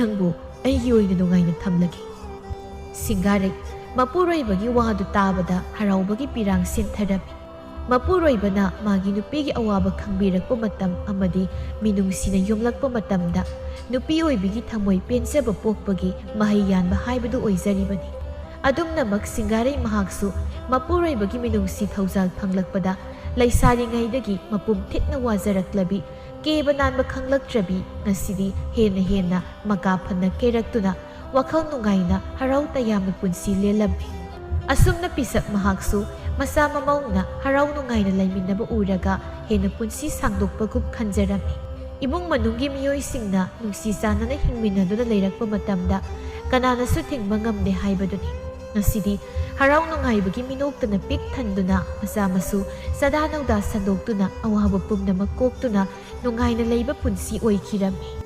ꯅꯪꯕꯨ ꯑꯩꯒꯤ ꯑꯣꯏꯅ ꯅꯨꯡꯉꯥꯏꯅ ꯊꯝꯂꯒꯦ꯫ ꯁꯤꯡꯒꯥꯔꯩ ꯃꯄꯨꯔꯣꯏꯕꯒꯤ ꯋꯥꯗꯨ ꯇꯥꯕꯗ ꯍꯔꯥꯎꯕꯒꯤ ꯄꯤꯔꯥꯡ ꯁꯦꯟꯊꯔꯝꯃꯤ꯫ ꯃꯄꯨꯔꯣꯏꯕꯅ ꯃꯥꯒꯤ ꯅꯨꯄꯤꯒꯤ ꯑꯋꯥꯕ ꯈꯪꯕꯤꯔꯛꯄ ꯃꯇꯝ ꯑꯃꯗꯤ ꯃꯤꯅꯨꯡꯁꯤꯅ ꯌꯣꯝꯂꯛꯄ ꯃꯇꯝꯗ ꯅꯨꯄꯤ ꯑꯣꯏꯕꯤꯒꯤ ꯊꯃꯣꯏ ꯄꯦꯟꯖꯕ ꯄꯣꯛꯄꯒꯤ ꯃꯍꯩ ꯌꯥꯟꯕ ꯍꯥꯏꯕꯗꯨ ꯑꯣꯏꯖꯔꯤꯕꯅꯤ꯫ ꯑꯗꯨꯝꯅꯃꯛ ꯁꯤꯡꯒꯥꯔꯩ ꯃꯍꯥꯛꯁꯨ ꯃꯄꯨꯔꯣꯏꯕꯒꯤ ꯃꯤꯅꯨꯡꯁꯤ ꯊꯧꯖꯥꯜ ꯐꯪꯂꯛꯄꯗ ꯂꯩꯁꯥꯔꯤꯉꯩꯗꯒꯤ ꯃꯄꯨꯝ ꯊꯤꯠꯅ ꯋꯥꯖꯔꯛꯂꯕꯤ, ꯀꯦꯕ ꯅꯥꯟꯕ ꯈꯪꯂꯛꯇ꯭ꯔꯕꯤ ꯉꯁꯤꯗꯤ ꯍꯦꯟꯅ ꯍꯦꯟꯅ ꯃꯀꯥ ꯐꯅ ꯀꯦꯔꯛꯇꯨꯅ ꯋꯥꯈꯜ ꯅꯨꯡꯉꯥꯏꯅ ꯍꯔꯥꯎ ꯇꯌꯥꯝꯅ ꯄꯨꯟꯁꯤ ꯂꯦꯜꯂꯝꯃꯤ꯫ ꯑꯁꯨꯝꯅ ꯄꯤꯁꯛ ꯃꯍꯥꯛꯁꯨ ꯃꯁꯥ ꯃꯃꯧꯅ ꯍꯔꯥꯎ ꯅꯨꯡꯉꯥꯏꯅ ꯂꯩꯃꯤꯟꯅꯕ ꯎꯔꯒ ꯍꯦꯟꯅ ꯄꯨꯟꯁꯤ ꯁꯥꯡꯗꯣꯛꯄꯒꯨꯝ ꯈꯟꯖꯔꯝꯃꯤ꯫ ꯏꯃꯨꯡ ꯃꯅꯨꯡꯒꯤ ꯃꯤꯑꯣꯏꯁꯤꯡꯅ ꯅꯨꯡꯁꯤ ꯆꯥꯟꯅꯅ ꯍꯤꯡꯃꯤꯟꯅꯗꯨꯅ ꯂꯩꯔꯛꯄ ꯃꯇꯝꯗ ꯀꯅꯥꯅꯁꯨ ꯊꯤꯡꯕ ꯉꯝꯗꯦ ꯍꯥꯏꯕꯗꯨꯅꯤ꯫ ꯉꯁꯤꯗꯤ ꯍꯔꯥꯎ ꯅꯨꯡꯉꯥꯏꯕꯒꯤ ꯃꯤꯅꯣꯛꯇꯅ ꯄꯤꯛ ꯊꯟꯗꯨꯅ ꯃꯆꯥ ꯃꯁꯨ ꯆꯥꯗꯥ ꯅꯧꯗꯥ ꯁꯟꯗꯣꯛꯇꯨꯅ ꯑꯋꯥꯕ ꯄꯨꯝꯅꯃꯛ ꯀꯣꯛꯇꯨꯅ ꯅꯨꯡꯉꯥꯏꯅ ꯂꯩꯕ ꯄꯨꯟꯁꯤ ꯑꯣꯏꯈꯤꯔꯝꯃꯤ꯫